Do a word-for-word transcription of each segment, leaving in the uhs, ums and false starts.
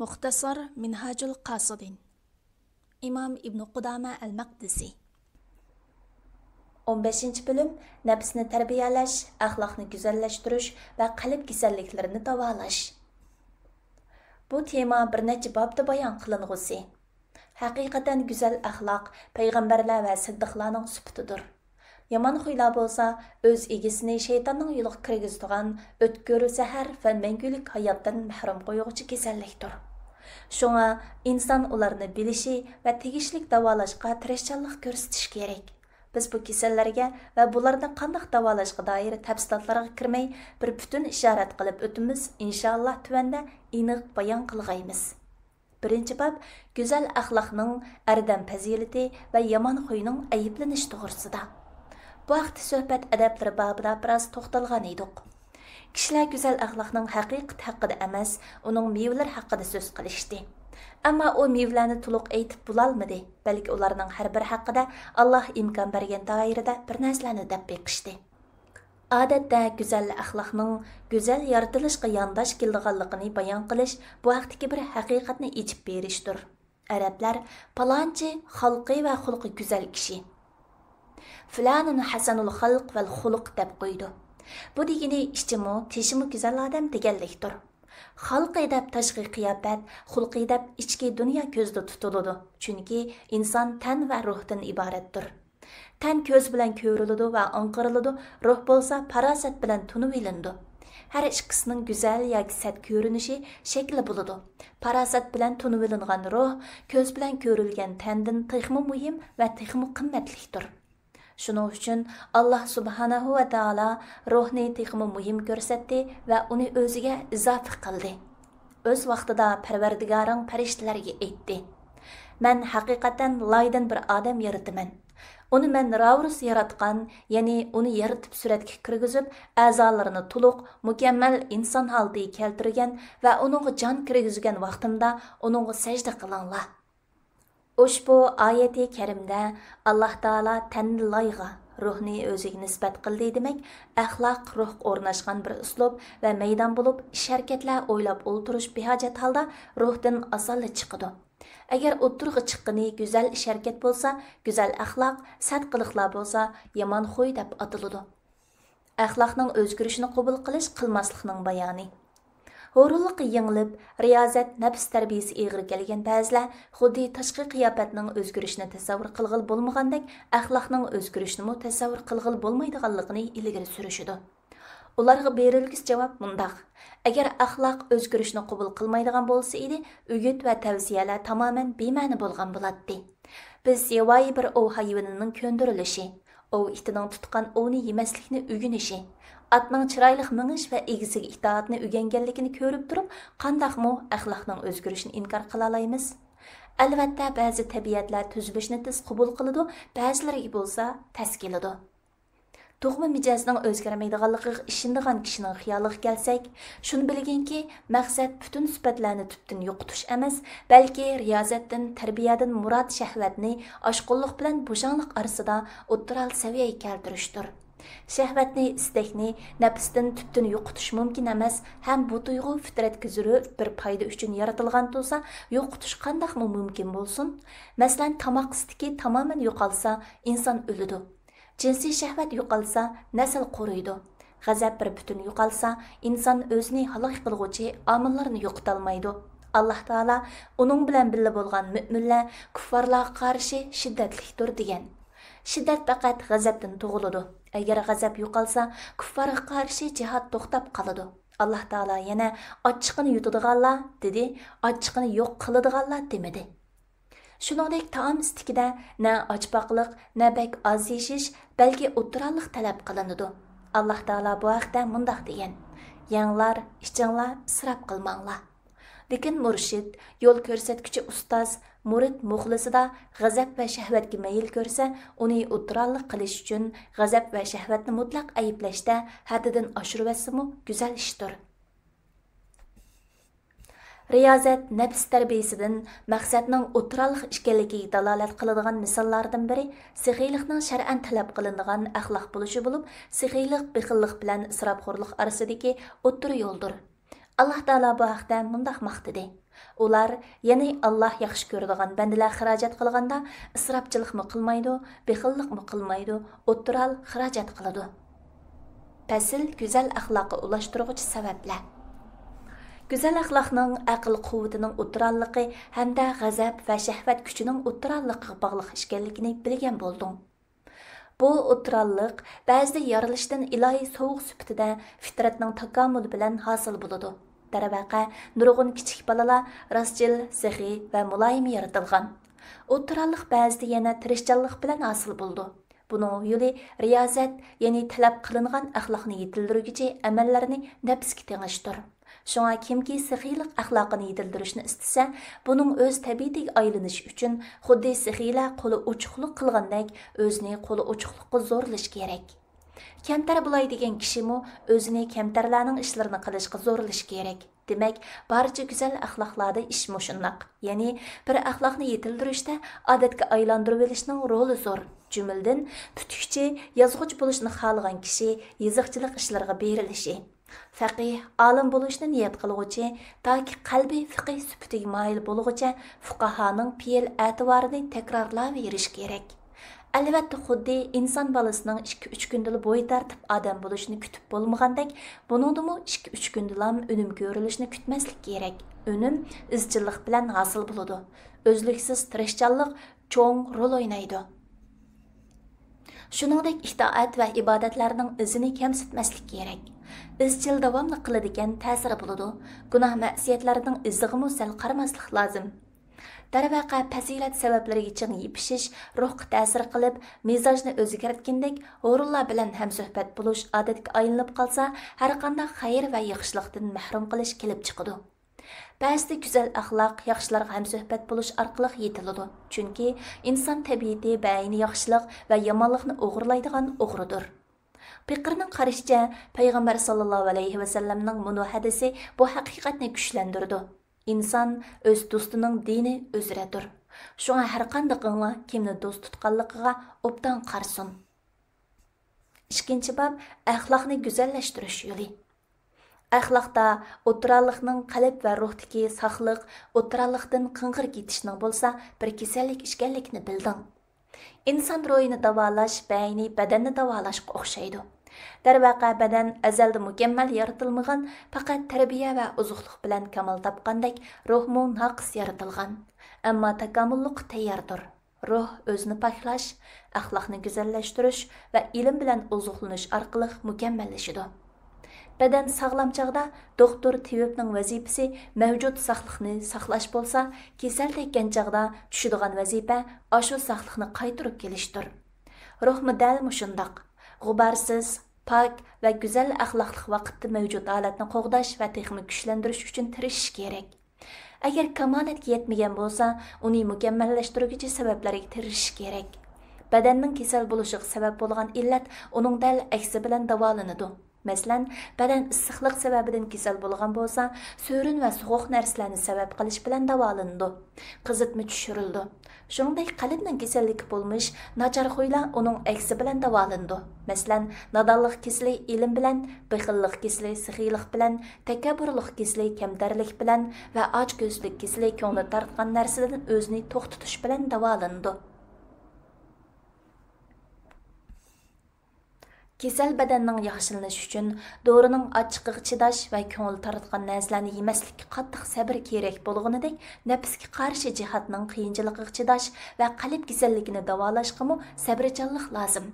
مۇختەسار مىنھاجۇل قاسىدىن. ئىمام ئىبنى قۇدامە ئەل مەقدىسى. ئون بەشىنچى بۆلۈم. نەپسنى تەربىيەلەش، ئەخلاقنى گۈزەللەشتۈرۈش ۋە قەلب كېسەللىكلىرىنى داۋالاش. بۇ تېما بىر نەچچە بابتا بايان قىلىنغۇسى. ھەقىقەتەن گۈزەل ئەخلاق پەيغەمبەرلەر ۋە سىددىقلارنىڭ سۈپىتىدۇر. يامان خۇيلار بولسا ئۆز ئىگىسىنى شەيتاننىڭ يولىغا كىرگۈزىدىغان ئۆتكۈر زەھەر ۋە مەڭگۈلۈك ھاياتتىن مەھرۇم قويغۇچى كېسەللىكتۇر. شۇڭا ئىنسان ئۇلارنى بىلىشى ۋە تېگىشلىك داۋالاشقا تىرىشچانلىق كۆرسىتىشى كېرەك. بىز بۇ كېسەللەرگە ۋە بۇلارنى قانداق داۋالاشقا دائىر تەپسىلاتلارغا كىرمەي، بىر پۈتۈن ئىشارەت قىلىپ ئۆتىمىز، ئىنشائاللا، تۆۋەندە ئېنىق بايان قىلغايمىز. بىرىنچى باب، گۈزەل ئەخلاقنىڭ ئەردەم پەزىلىتى ۋە يامان خۇينىڭ ئەيىبلىنىشى توغرىسىدا. بۇ ھەقتە سۆھبەت ئەدەپلىرى بابىدا بىراز توختالغان ئىدۇق. كىشىلەر گۈزەل ئەخلاقنىڭ ھەقىقىتى ھەققىدە ئەمەس، ئۇنىڭ مېۋىلىرى ھەققىدە سۆز قىلىشتى. ئەمما ئۇ مېۋىلەرنى تولۇق ئېيتىپ بولالمىدى، بەلكى ئۇلارنىڭ ھەر بىرى ھەققىدە ئاللاھ ئىمكان بەرگەن دائىرىدە بىر نەرسىلەرنى دەپ بېقىشتى. ئادەتتە گۈزەل ئەخلاقنىڭ گۈزەل يارىتىلىشقا يانداش كېلىدىغانلىقىنى بايان قىلىش بۇ ھەقتىكى بىر ھەقىقەتنى ئېچىپ بېرىشتۇر. ئەرەبلەر پالانچى خەلقى ۋە خۇلقى گۈزەل كىشى. فۇلانۇن ھەسەنۇل خەلق ۋەل خۇلق دەپ قويىدۇ. بۇ دېگىنى ئىچىمۇ، تېشىمۇ گۈزەل ئادەم دېگەنلىكتۇر. خەلقى دەپ تاشقى قىياپەت، خۇلقى دەپ ئىچكى دۇنيا كۆزدە تۇتۇلىدۇ. چۈنكى ئىنسان تەن ۋە روھتىن ئىبارەتتۇر. تەن كۆز بىلەن كۆرۈلىدۇ ۋە ئاڭقىرىلىدۇ، روھ بولسا پاراسەت بىلەن تونۇۋېلىنىدۇ. ھەر ئىككىسىنىڭ گۈزەل ياكى سەت كۆرۈنۈشى، شەكلى بولىدۇ. پاراسەت بىلەن تونۇۋېلىنغان روھ كۆز بىلەن كۆرۈلگەن تەندىن تېخىمۇ مۇھىم ۋە تېخىمۇ قىممەتلىكتۇر. شۇنىڭ ئۈچۈن ئاللاھ سۇبھانەھۇ ۋە تائالا روھنى تېخىمۇ مۇھىم كۆرسەتتى ۋە ئۇنى ئۆزىگە ئىزاپە قىلدى. ئۆز ۋاقتىدا پەرۋەردىگارىڭ پەرىشتىلەرگە ئېيتتى، مەن ھەقىقەتەن لايدىن بىر ئادەم يارىتىمەن. ئۇنى مەن راۋۇرۇس ياراتقان، يەنى ئۇنى يارىتىپ سۈرەتكە كىرگۈزۈپ، ئەزالىرىنى تولۇق، مۇكەممەل ئىنسان ھالىتىگە كەلتۈرگەن ۋە ئۇنىڭغا جان كىرگۈزگەن ۋاقتىمدا ئۇنىڭغا سەجدە قىلىڭلار. ئۇشبۇ ئايەتى كەرىمدە ئاللاھ تائالا تەننى لايغا، روھنى ئۆزىگە نىسبەت قىلدى، دېمەك، ئەخلاق روھقا ئورناشقان بىر ئۇسلۇب ۋە مەيدان بولۇپ، ئىش-ھەرىكەتلەر ئويلاپ ئولتۇرۇش بىھاجەت ھالدا روھتىن ئاسانلا چىقىدۇ. ئەگەر ئوتتۇرىغا چىققىنى گۈزەل ئىش-ھەرىكەت بولسا، گۈزەل ئەخلاق، سەت قىلىقلار بولسا، يامان خۇي دەپ ئاتىلىدۇ. ئەخلاقنىڭ ئۆزگىرىشىنى قوبۇل قىلىش، قىلماسلىقنىڭ بايانى. ھۇرۇنلۇققا يېڭىلىپ، رىيازەت، نەپس تەربىيىسى ئېغىر كەلگەن بەزىلەر خۇددى تاشقى قىياپەتنىڭ ئۆزگىرىشىنى تەسەۋۋۇر قىلغىلى بولمىغاندەك، ئەخلاقنىڭ ئۆزگىرىشىنىمۇ تەسەۋۋۇر قىلغىلى بولمايدىغانلىقىنى ئىلگىرى سۈرۈشىدۇ. ئۇلارغا بېرىلگۈسى جاۋاب مۇنداق: ئەگەر ئەخلاق ئۆزگىرىشنى قوبۇل قىلمايدىغان بولسا ئىدى، ئۈگۈت ۋە تەۋسىيەلەر تامامەن بىمەنە بولغان بولاتتى. بىز ياۋايى بىر ئوۋ ھايۋىنىنىڭ كۆندۈرۈلۈشى، ئوۋ ئىتىنىڭ تۇتقان ئوۋنى يېمەسلىكنى ئۆگىنىشى، ئاتنىڭ چىرايلىق مېڭىش ۋە ئىگىسىگە ئىتائەتنى ئۆگەنگەنلىكىنى كۆرۈپ تۇرۇپ، قانداقمۇ ئەخلاقنىڭ ئۆزگىرىشىنى ئىنكار قىلالايمىز؟ ئەلۋەتتە، بەزى تەبىئەتلەر تۈزۈلۈشنى تېز قوبۇل قىلىدۇ، بەزىلىرىگە بولسا تەس كېلىدۇ. تۇغما مىجەزنىڭ ئۆزگەرمەيدىغانلىقىغا ئىشىنىدىغان كىشىنىڭ خىيالىغا كەلسەك، شۇنى بىلگىنكى، مەقسەت پۈتۈن سۈپەتلەرنى تۈپتىن يوقىتىش ئەمەس، بەلكى رىيازەتتىن، تەربىيەدىن مۇراد شەھۋەتنى ئاشقۇنلۇق بىلەن بوشاڭلىق ئارىسىدا ئوتتۇرالىق سەۋىيەگە كەلتۈرۈشتۇر. شەھۋەتنى، ئىستەكنى، نەپستىن تۈپتىن يوقىتىش مۇمكىن ئەمەس ھەم بۇ تۇيغۇ فىترەتكە زۆرۈر بىر پايدا ئۈچۈن يارىتىلغان تۇرسا، يوقىتىش قانداقمۇ مۇمكىن بولسۇن؟ مەسىلەن، تاماق ئىستىكى تامامەن يوقالسا، ئىنسان ئۆلىدۇ. جىنسىي شەھۋەت يوقالسا، نەسىل قۇرۇيدۇ. غەزەپ بىر پۈتۈن يوقالسا، ئىنسان ئۆزىنى ھالاك قىلغۇچى ئامىللارنى يوقىتالمايدۇ. ئاللاھ تائالا ئۇنىڭ بىلەن بىللە بولغان مۆمىنلەر كۇففارلارغا قارشى شىددەتلىكتۇر دېگەن. شىددەت پەقەت غەزەپتىن تۇغۇلىدۇ. ئەگەر غەزەپ يوقالسا، كۇففارغا قارشى جىھاد توختاپ قالىدۇ. ئاللاھ تائالا يەنە ئاچچىقىنى يۇتىدىغانلار دېدى، ئاچچىقىنى يوق قىلىدىغانلار دېمىدى. شۇنىڭدەك تائام ئىستىكىدە نە ئاچپاقلىق، نە بەك ئاز يېيىش، بەلكى ئوتتۇرالىق تەلەپ قىلىنىدۇ. ئاللاھ تائالا بۇ ھەقتە مۇنداق دېگەن: يەڭلار، ئىچىڭلار، ئىسراپ قىلماڭلار. لېكىن مۇرشىد، يول كۆرسەتكۈچى ئۇستاز، مۇرىت مۇخلىسىدا غەزەپ ۋە شەھۋەتكە مەيىل كۆرسە، ئۇنى ئوتتۇرالىق قىلىش ئۈچۈن غەزەپ ۋە شەھۋەتنى مۇتلەق ئەيىبلەشتە، ھەددىدىن ئاشۇرۇۋەتسىمۇ گۈزەل ئىشتۇر. رىيازەت، نەپس تەربىيىسىدىن مەقسەتنىڭ ئوتتۇرالىق ئىكەنلىكىگە دالالەت قىلىدىغان مىساللاردىن بىرى سېخىيلىقنىڭ شەرئەن تەلەپ قىلىنىدىغان ئەخلاق بولۇشى بولۇپ، سېخىيلىق بېخىللىق بىلەن ئىسراپخورلۇق ئارىسىدىكى ئوتتۇرا يولدۇر. ئاللاھ تائالا بۇ ھەقتە مۇنداق ماختىدى: ئۇلار، يەنى ئاللاھ ياخشى كۆرىدىغان بەندىلەر خىراجەت قىلغاندا ئىسراپچىلىقمۇ قىلمايدۇ، بېخىللىقمۇ قىلمايدۇ، ئوتتۇرال خىراجەت قىلىدۇ. پەسىل، گۈزەل ئەخلاققا ئۇلاشتۇرغۇچى سەۋەبلەر. گۈزەل ئەخلاقنىڭ ئەقىل قۇۋۋىتىنىڭ ئوتتۇراللىقى ھەمدە غەزەپ ۋە شەھۋەت كۈچىنىڭ ئوتتۇراللىقىغا باغلىق ئىكەنلىكىنى بىلگەن بولدۇڭ. بۇ ئوتتۇراللىق بەزىدە يارىلىشتىن ئىلاھىي سوۋغا سۈپىتىدە فىترەتنىڭ تاكامۇلى بىلەن ھاسىل بولىدۇ. دەرۋەقە، نۇرغۇن كىچىك بالىلار راستچىل، سېخىي ۋە مۇلايىم يارىتىلغان. ئوتتۇراللىق بەزىدە يەنە تىرىشچانلىق بىلەن ھاسىل بولىدۇ. بۇنىڭ يولى رىيازەت، يەنى تەلەپ قىلىنغان ئەخلاقنى يېتىلدۈرگۈچى ئەمەللەرنى نەپسكە تېڭىشتۇر. شۇڭا كىمكى سېخىيلىق ئەخلاقىنى يېتىلدۈرۈشنى ئىستىسە، بۇنىڭ ئۆز تەبىئىتىگە ئايلىنىشى ئۈچۈن خۇددى سېخىيلار قولى ئوچۇقلۇق قىلغاندەك، ئۆزىنى قولى ئوچۇقلۇققا زورلىشى كېرەك. كەمتەر بولاي دېگەن كىشىمۇ ئۆزىنى كەمتەرلەرنىڭ ئىشلىرىنى قىلىشقا زورلىشى كېرەك. دېمەك، بارچە گۈزەل ئەخلاقلاردا ئىش مۇشۇنداق. يەنى بىر ئەخلاقنى يېتىلدۈرۈشتە ئادەتكە ئايلاندۇرۇۋېلىشنىڭ رولى زور. جۈملىدىن، پۈتۈكچى، يازغۇچى بولۇشنى خالىغان كىشى يېزىقچىلىق ئىشلىرىغا بېرىلىشى، فەقىھ، ئالىم بولۇشنى نىيەت قىلغۇچى تاكى قەلبىي فىقىھ سۈپىتىگە مايىل بولغۇچە فۇقاھانىڭ پېئىل ئەتىۋارىنى تەكرارلاۋېرىشى كېرەك. ئەلۋەتتە، خۇددى ئىنسان بالىسىنىڭ ئىككى-ئۈچ كۈندىلا بوي تارتىپ ئادەم بولۇشىنى كۈتۈپ بولمىغاندەك، بۇنىڭدىمۇ ئىككى-ئۈچ كۈندىلام ئۈنۈم كۆرۈلۈشىنى كۈتمەسلىك كېرەك. ئۈنۈم ئىزچىللىق بىلەن ھاسىل بولىدۇ. ئۈزلۈكسىز تىرىشچانلىق چوڭ رول ئوينايدۇ. شۇنىڭدەك ئىتائەت ۋە ئىبادەتلەرنىڭ ئىزىنى كەمسىتمەسلىك كېرەك. ئىزچىل داۋاملىق قىلىدىكەن تەسىرى بولىدۇ. گۇناھ مەسىيەتلەرنىڭ ئىزىغىمۇ سەل قارىماسلىق لازىم. دەرۋەقە، پەزىلەت سەۋەبلىرىگە چىڭ يېپىشىش روھقا تەسىر قىلىپ، مىزاجنى ئۆزگەرتكىنىدەك، ھۇرۇنلار بىلەن ھەمسۆھبەت بولۇش ئادەتكە ئايلىنىپ قالسا، ھەرقانداق خەير ۋە ياخشىلىقتىن مەھرۇم قېلىش كېلىپ چىقىدۇ. بەزىدە گۈزەل ئەخلاق ياخشىلارغا ھەمسۆھبەت بولۇش ئارقىلىق يېتىلىدۇ، چۈنكى ئىنسان تەبىئىتى بەئەينى ياخشىلىق ۋە يامانلىقنى ئوغرىلايدىغان ئوغرىدۇر. پېقىرنىڭ قارىشىچە، پەيغەمبەر ساللاللاھۇ ئەلەيھى ۋەسەللەمنىڭ مۇنۇ ھەدىسى بۇ ھەقىقەتنى كۈچلەندۈرىدۇ: ئىنسان ئۆز دوستىنىڭ دىنى ئۆزرەدۇر. شۇڭا ھەرقاندىقىڭلار كىمنى دوست تۇتقانلىقىغا ئوبدان قارىسۇن. ئىككىنچى باب، ئەخلاقنى گۈزەللەشتۈرۈش يولى. ئەخلاقتا ئوتتۇرالىقنىڭ قەلب ۋە روھتىكى ساقلىق، ئوتتۇرالىقتىن قىڭغىر كېتىشنىڭ بولسا بىر كېسەللىك ئىكەنلىكىنى بىلدىڭ. ئىنسان روھىنى داۋالاش بەينى بەدەننى داۋالاشقا ئوخشايدۇ. دەرۋەقە، بەدەن ئەزەلدە مۇكەممەل يارىتىلمىغان، پەقەت تەربىيە ۋە ئوزۇقلۇق بىلەن كامال تاپقاندەك، روھمۇ ناقىس يارىتىلغان. ئەمما تاكامۇللۇققا تەيياردۇر. روھ ئۆزىنى پاكلاش، ئەخلاقنى گۈزەللەشتۈرۈش ۋە ئىلىم بىلەن ئوزۇقلىنىش ئارقىلىق مۇكەممەللىشىدۇ. بەدەن ساغلام چاغدا دوختۇر، تېۋىپنىڭ ۋەزىپىسى مەۋجۇت ساقلىقنى ساقلاش بولسا، كېسەل تەگكەن چاغدا چۈشىدىغان ۋەزىپە ئاشۇ ساقلىقنى قايتۇرۇپ كېلىشتۇر. روھمۇ دەل مۇشۇنداق. غۇبارسىز، پاك ۋە گۈزەل ئەخلاقلىق ۋاقىتتا مەۋجۇت ھالەتنى قوغداش ۋە تېخىمۇ كۈچلەندۈرۈش ئۈچۈن تىرىشىش كېرەك. ئەگەر كامالەتكە يەتمىگەن بولسا، ئۇنى مۇكەممەللەشتۈرگۈچى سەۋەبلەرگە تىرىشىش كېرەك. بەدەننىڭ كېسەل بولۇشىغا سەۋەب بولغان ئىللەت ئۇنىڭ دەل ئەكسى بىلەن داۋالىنىدۇ. مەسىلەن، بەدەن ئىسسىقلىق سەۋەبىدىن كېسەل بولغان بولسا، سۆرۈن ۋە سوغۇق نەرسىلەرنى سەۋەب قىلىش بىلەن داۋالىنىدۇ. قىزىتما چۈشۈرۈلىدۇ. شۇنىڭدەك قەلبنىڭ كېسەللىكى بولمىش ناچار خۇيلار ئۇنىڭ ئەكسى بىلەن داۋالىنىدۇ. مەسىلەن، نادانلىق كېسىلى ئىلىم بىلەن، بېخىللىق كېسىلى سېخىيلىق بىلەن، تەكەببۇرلۇق كېسىلى كەمتەرلىك بىلەن ۋە ئاچكۆزلۈك كېسىلى كۆڭلى تارتقان نەرسىدىن ئۆزىنى توختىتىش بىلەن داۋالىنىدۇ. كېسەل بەدەننىڭ ياخشىلىنىشى ئۈچۈن دورىنىڭ ئاچچىقىغا چىداش ۋە كۆڭۈل تارتقان نەرسىلەرنى يېمەسلىككە قاتتىق سەبرى كېرەك بولغىنىدەك، نەپسكە قارشى جىھادنىڭ قىيىنچىلىقىغا چىداش ۋە قەلب كېسەللىكىنى داۋالاشقىمۇ سەبرىچانلىق لازىم.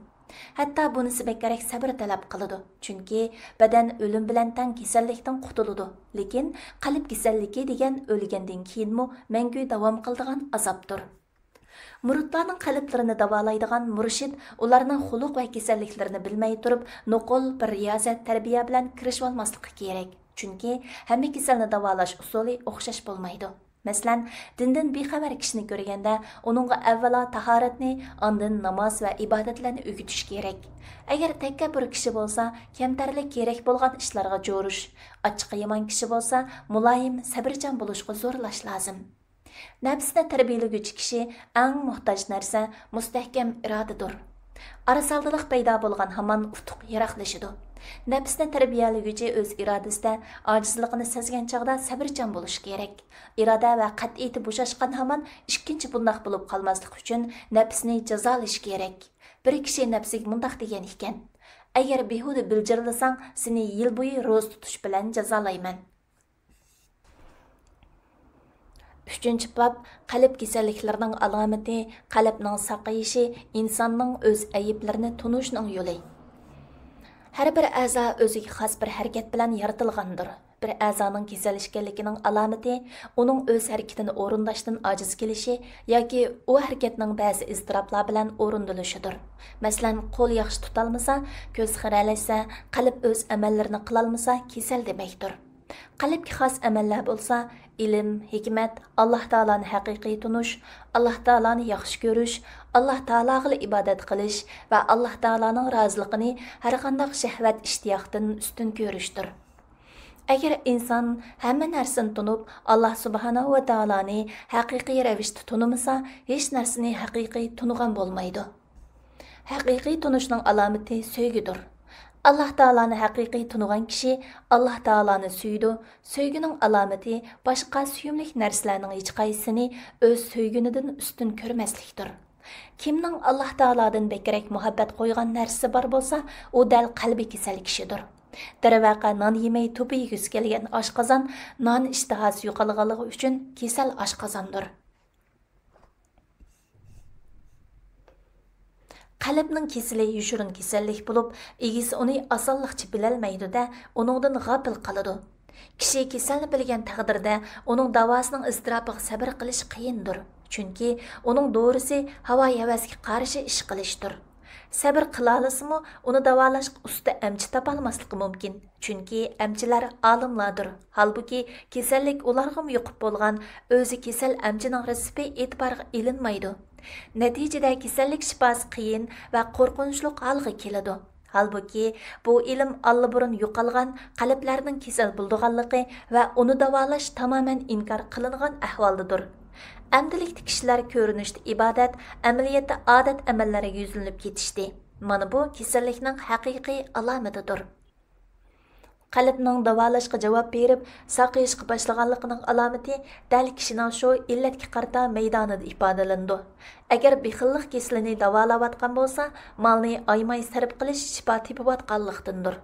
ھەتتا بۇنىسى بەكرەك سەبر تەلەپ قىلىدۇ، چۈنكى بەدەن ئۆلۈم بىلەن تەڭ كېسەللىكتىن قۇتۇلىدۇ، لېكىن قەلب كېسەللىكى دېگەن ئۆلگەندىن كېيىنمۇ مەڭگۈ داۋام قىلىدىغان ئازابتۇر. مۇرىتلارنىڭ قەلبلىرىنى داۋالايدىغان مۇرشىد ئۇلارنىڭ خۇلق ۋە كېسەللىكلىرىنى بىلمەي تۇرۇپ، نوقۇل بىر رىيازەت تەربىيە بىلەن كىرىشىۋالماسلىقى كېرەك. چۈنكى ھەممە كېسەلنى داۋالاش ئۇسۇلى ئوخشاش بولمايدۇ. مەسىلەن، دىندىن بىخەۋەر كىشىنى كۆرگەندە، ئۇنىڭغا ئەۋۋەلا تاھارەتنى، ئاندىن ناماز ۋە ئىبادەتلەرنى ئۆگىتىش كېرەك. ئەگەر تەكەببۇر كىشى بولسا، كەمتەرلىك كېرەك بولغان ئىشلارغا جورۇش، ئاچچىقى يامان كىشى بولسا، مۇلايىم، سەبرىچان بولۇشقا زورلاش لازىم. نەپسىنى تەربىيەلىگۈچى كىشى ئەڭ موھتاج نەرسە مۇستەھكەم ئىرادىدۇر. ئارىسالدىلىق پەيدا بولغان ھامان ئۇتۇق يىراقلىشىدۇ. نەپسنى تەربىيەلىگۈچى ئۆز ئىرادىسىدە ئاجىزلىقىنى سەزگەن چاغدا سەۋرچان بولۇشى كېرەك. ئىرادە ۋە قەتئىيىتى بوشاشقان ھامان ئىككىنچى بۇنداق بولۇپ قالماسلىق ئۈچۈن نەپسنى جازالىشى كېرەك. بىر كىشى نەپسىگە مۇنداق دېگەن ئىكەن: «ئەگەر بىھۇدە بىلجىرلىساڭ، سېنى يىل بويى روزا تۇتۇش بىلەن جازالايمەن.» ئۈچىنچى باب، قەلب كېسەللىكلىرىنىڭ ئالامىتى، قەلبنىڭ ساقىيىشى، ئىنساننىڭ ئۆز ئەيىبلىرىنى تونۇشنىڭ يولى. ھەر بىر ئەزا ئۆزىگە خاس بىر ھەرىكەت بىلەن يارىتىلغاندۇر. بىر ئەزانىڭ كېسەللەشكەنلىكىنىڭ ئالامىتى ئۇنىڭ ئۆز ھەرىكىتىنى ئورۇنداشتىن ئاجىز كېلىشى ياكى ئۇ ھەرىكەتنىڭ بەزى ئىزتىراپلار بىلەن ئورۇندىلىشىدۇر. مەسىلەن، قول ياخشى تۇتالمىسا، كۆز خىرەلەشسە، قەلب ئۆز ئەمەللىرىنى قىلالمىسا، كېسەل دېمەكتۇر. قەلبكە خاس ئەمەللەر بولسا، ئىلىم، ھېكمەت، ئاللاھ تائالانى ھەقىقىي تونۇش، ئاللاھ تائالانى ياخشى كۆرۈش، ئاللاھ تائالاغىلا ئىبادەت قىلىش ۋە ئاللاھ تائالانىڭ رازىلىقىنى ھەرقانداق شەھۋەت ئىشتىياقتىن ئۈستۈن كۆرۈشتۇر. ئەگەر ئىنسان ھەممە نەرسىنى تونۇپ، ئاللاھ سۇبھانەھۇ ۋە تائالانى ھەقىقىي رەۋىشتە تونۇمىسا، ھېچ نەرسىنى ھەقىقىي تونۇغان بولمايدۇ. ھەقىقىي تونۇشنىڭ ئالامىتى سۆيگۈدۇر. ئاللاھ تائالانى ھەقىقىي تونۇغان كىشى ئاللاھ تائالانى سۆيىدۇ. سۆيگۈنىڭ ئالامىتى باشقا سۆيۈملۈك نەرسىلەرنىڭ ھېچقايسىسىنى ئۆز سۆيگىنىدىن ئۈستۈن كۆرمەسلىكتۇر. كىمنىڭ ئاللاھ تائالادىن بەكرەك مۇھەببەت قويغان نەرسىسى بار بولسا، ئۇ دەل قەلبى كېسەل كىشىدۇر. دەرۋەقە، نان يېمەي توپا يېگۈسى كەلگەن ئاشقازان نان ئىشتىھاسى يوقالغانلىقى ئۈچۈن كېسەل ئاشقازاندۇر. قەلبنىڭ كېسىلى يوشۇرۇن كېسەللىك بولۇپ، ئىگىسى ئۇنى ئاسانلىقچە بىلەلمەيدۇ-دە، ئۇنىڭدىن غاپىل قالىدۇ. كىشى كېسەلنى بىلگەن تەقدىردە، ئۇنىڭ داۋاسىنىڭ ئىزتىراپىغا سەۋر قىلىش قىيىندۇر. چۈنكى ئۇنىڭ دورىسى ھاۋا-ھەۋەسكە قارشى ئىش قىلىشتۇر. سەۋر قىلالىسىمۇ، ئۇنى داۋالاشقا ئۇستا ئەمچى تاپالماسلىقى مۇمكىن. چۈنكى ئەمچىلەر ئالىملاردۇر. ھالبۇكى، كېسەللىك ئۇلارغىمۇ يۇقۇپ بولغان، ئۆزى كېسەل ئەمچىنىڭ رېتسېپى ئېتىبارغا ئېلىنمايدۇ. نەتىجىدە، كېسەللىك شىپاسى قىيىن ۋە قورقۇنچلۇق ھالغا كېلىدۇ. ھالبۇكى، بۇ ئىلىم ئاللىبۇرۇن يوقالغان، قەلبلەرنىڭ كېسەل بولىدىغانلىقى ۋە ئۇنى داۋالاش تامامەن ئىنكار قىلىنغان ئەھۋالدىدۇر. ئەمدىلىكتە كىشىلەر كۆرۈنۈشتە ئىبادەت، ئەمەلىيەتتە ئادەت ئەمەللەرگە يۈزلىنىپ كېتىشتى. مانا بۇ كېسەللىكنىڭ ھەقىقىي ئالامىتىدۇر. قەلبنىڭ داۋالاشقا جاۋاب بېرىپ، ساقىيىشقا باشلىغانلىقىنىڭ ئالامىتى دەل كىشىنىڭ شۇ ئىللەتكە قارىتا مەيدانىدا ئىپادىلىنىدۇ. ئەگەر بېخىللىق كېسىلىنى داۋالاۋاتقان بولسا، مالنى ئايىماي سەرپ قىلىش شىپا تېپىۋاتقانلىقتىندۇر.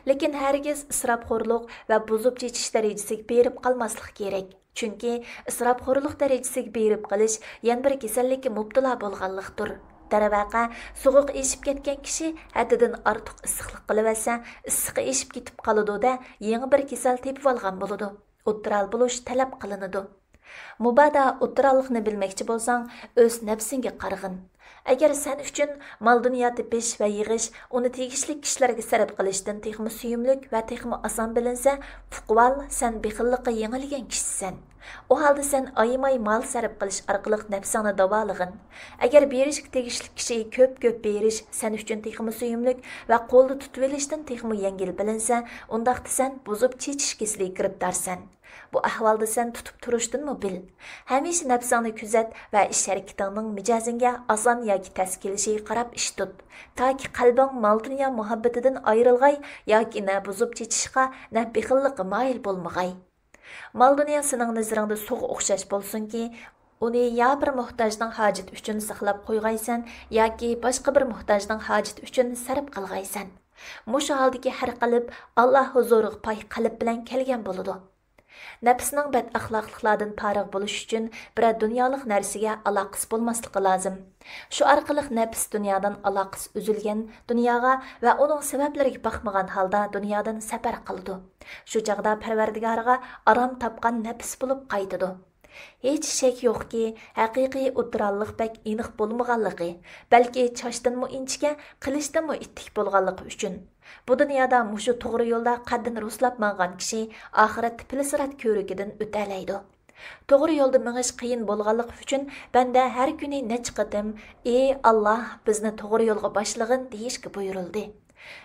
لېكىن ھەرگىز ئىسراپخورلۇق ۋە بۇزۇپ چېچىش دەرىجىسىگە بېرىپ قالماسلىق كېرەك. چۈنكى ئىسراپخورلۇق دەرىجىسىگە بېرىپ قېلىش يەنە بىر كېسەللىككە مۇپتىلا بولغانلىقتۇر. دەرۋەقە، سوغۇق ئېشىپ كەتكەن كىشى ھەددىدىن ئارتۇق ئىسسىقلىق قىلىۋەتسە، ئىسسىقى ئېشىپ كېتىپ قالىدۇ-دە، يېڭى بىر كېسەل تېپىۋالغان بولىدۇ. ئۇتتۇرال بولۇش تەلەپ قىلىنىدۇ. مۇبادا ئۇتتۇراللىقنى بىلمەكچى بولساڭ، ئۆز نەپسىڭگە قارىغىن. ئەگەر سەن ئۈچۈن مال-دۇنيا تېپىش ۋە يىغىش، ئۇنى تېگىشلىك كىشىلەرگە سەرپ قىلىشتىن تېخىمۇ سۆيۈملۈك ۋە تېخىمۇ ئاسان بىلىنسە، ئۇقۇۋال، سەن بېخىللىققا يېڭىلگەن كىشىسەن. ئۇ ھالدا سەن ئايىماي مال سەرپ قىلىش ئارقىلىق نەپسىڭنى داۋالىغىن. ئەگەر بېرىشكە تېگىشلىك كىشىگە كۆپ-كۆپ بېرىش سەن ئۈچۈن تېخىمۇ سۆيۈملۈك ۋە قولدا تۇتۇۋېلىشتىن تېخىمۇ يەڭگىل بىلىنسە، ئۇنداقتا سەن بۇزۇپ چېچىش كېسىلىگە گىرىپتارسەن. بۇ ئەھۋالدا سەن تۇتۇپ تۇرۇشتىنمۇ بىل. ھەمىشە نەپسىڭنى كۆزەت ۋە ئىش-ھەرىكىتىڭنىڭ مىجەزىڭگە ئاسان ياكى تەس كېلىشىگە قاراپ ئىش تۇت. تاكى قەلبىڭ مال-دۇنيا مۇھەببىتىدىن ئايرىلغاي ياكى نە بۇزۇپ چېچىشقا، نە بېخىللىققا مايىل بولمىغاي. مال-دۇنيا سېنىڭ نەزىرىڭدە سۇغا ئوخشاش بولسۇنكى، ئۇنى يا بىر موھتاجنىڭ ھاجىتى ئۈچۈن ساقلاپ قويغايسەن ياكى باشقا بىر موھتاجنىڭ ھاجىتى ئۈچۈن سەرپ قىلغايسەن. مۇشۇ ھالدىكى ھەر قەلب ئاللا ھۇزۇرىغا پاك قەلب بىلەن كەلگەن بولىدۇ. نەپسنىڭ بەد ئەخلاقلىقلاردىن پارىغ بولۇش ئۈچۈن بىرەر دۇنيالىق نەرسىگە ئالاقىسى بولماسلىقى لازىم. شۇ ئارقىلىق نەپس دۇنيادىن ئالاقىسى ئۈزۈلگەن، دۇنياغا ۋە ئۇنىڭ سەۋەبلىرىگە باقمىغان ھالدا دۇنيادىن سەپەر قىلىدۇ. شۇ چاغدا پەرۋەردىگارىغا ئارام تاپقان نەپس بولۇپ قايتىدۇ. ھېچ شەك يوقكى، ھەقىقىي ئۇتتۇراللىق بەك ئېنىق بولمىغانلىقى، بەلكى چاچتىنمۇ ئىنچىكە، قىلىچتىنمۇ ئىتتىك بولغانلىقى ئۈچۈن، بۇ دۇنيادا مۇشۇ توغرا يولدا قەددىنى رۇسلاپ ماڭغان كىشى ئاخىرەتتە پىلسىرات كۆۋرۈكىدىن ئۆتەلەيدۇ. توغرا يولدا مېڭىش قىيىن بولغانلىقى ئۈچۈن بەندە ھەر كۈنى نەچچە قېتىم، «ئى ئاللا، بىزنى توغرا يولغا باشلىغىن» دېيىشكە بۇيرۇلدى.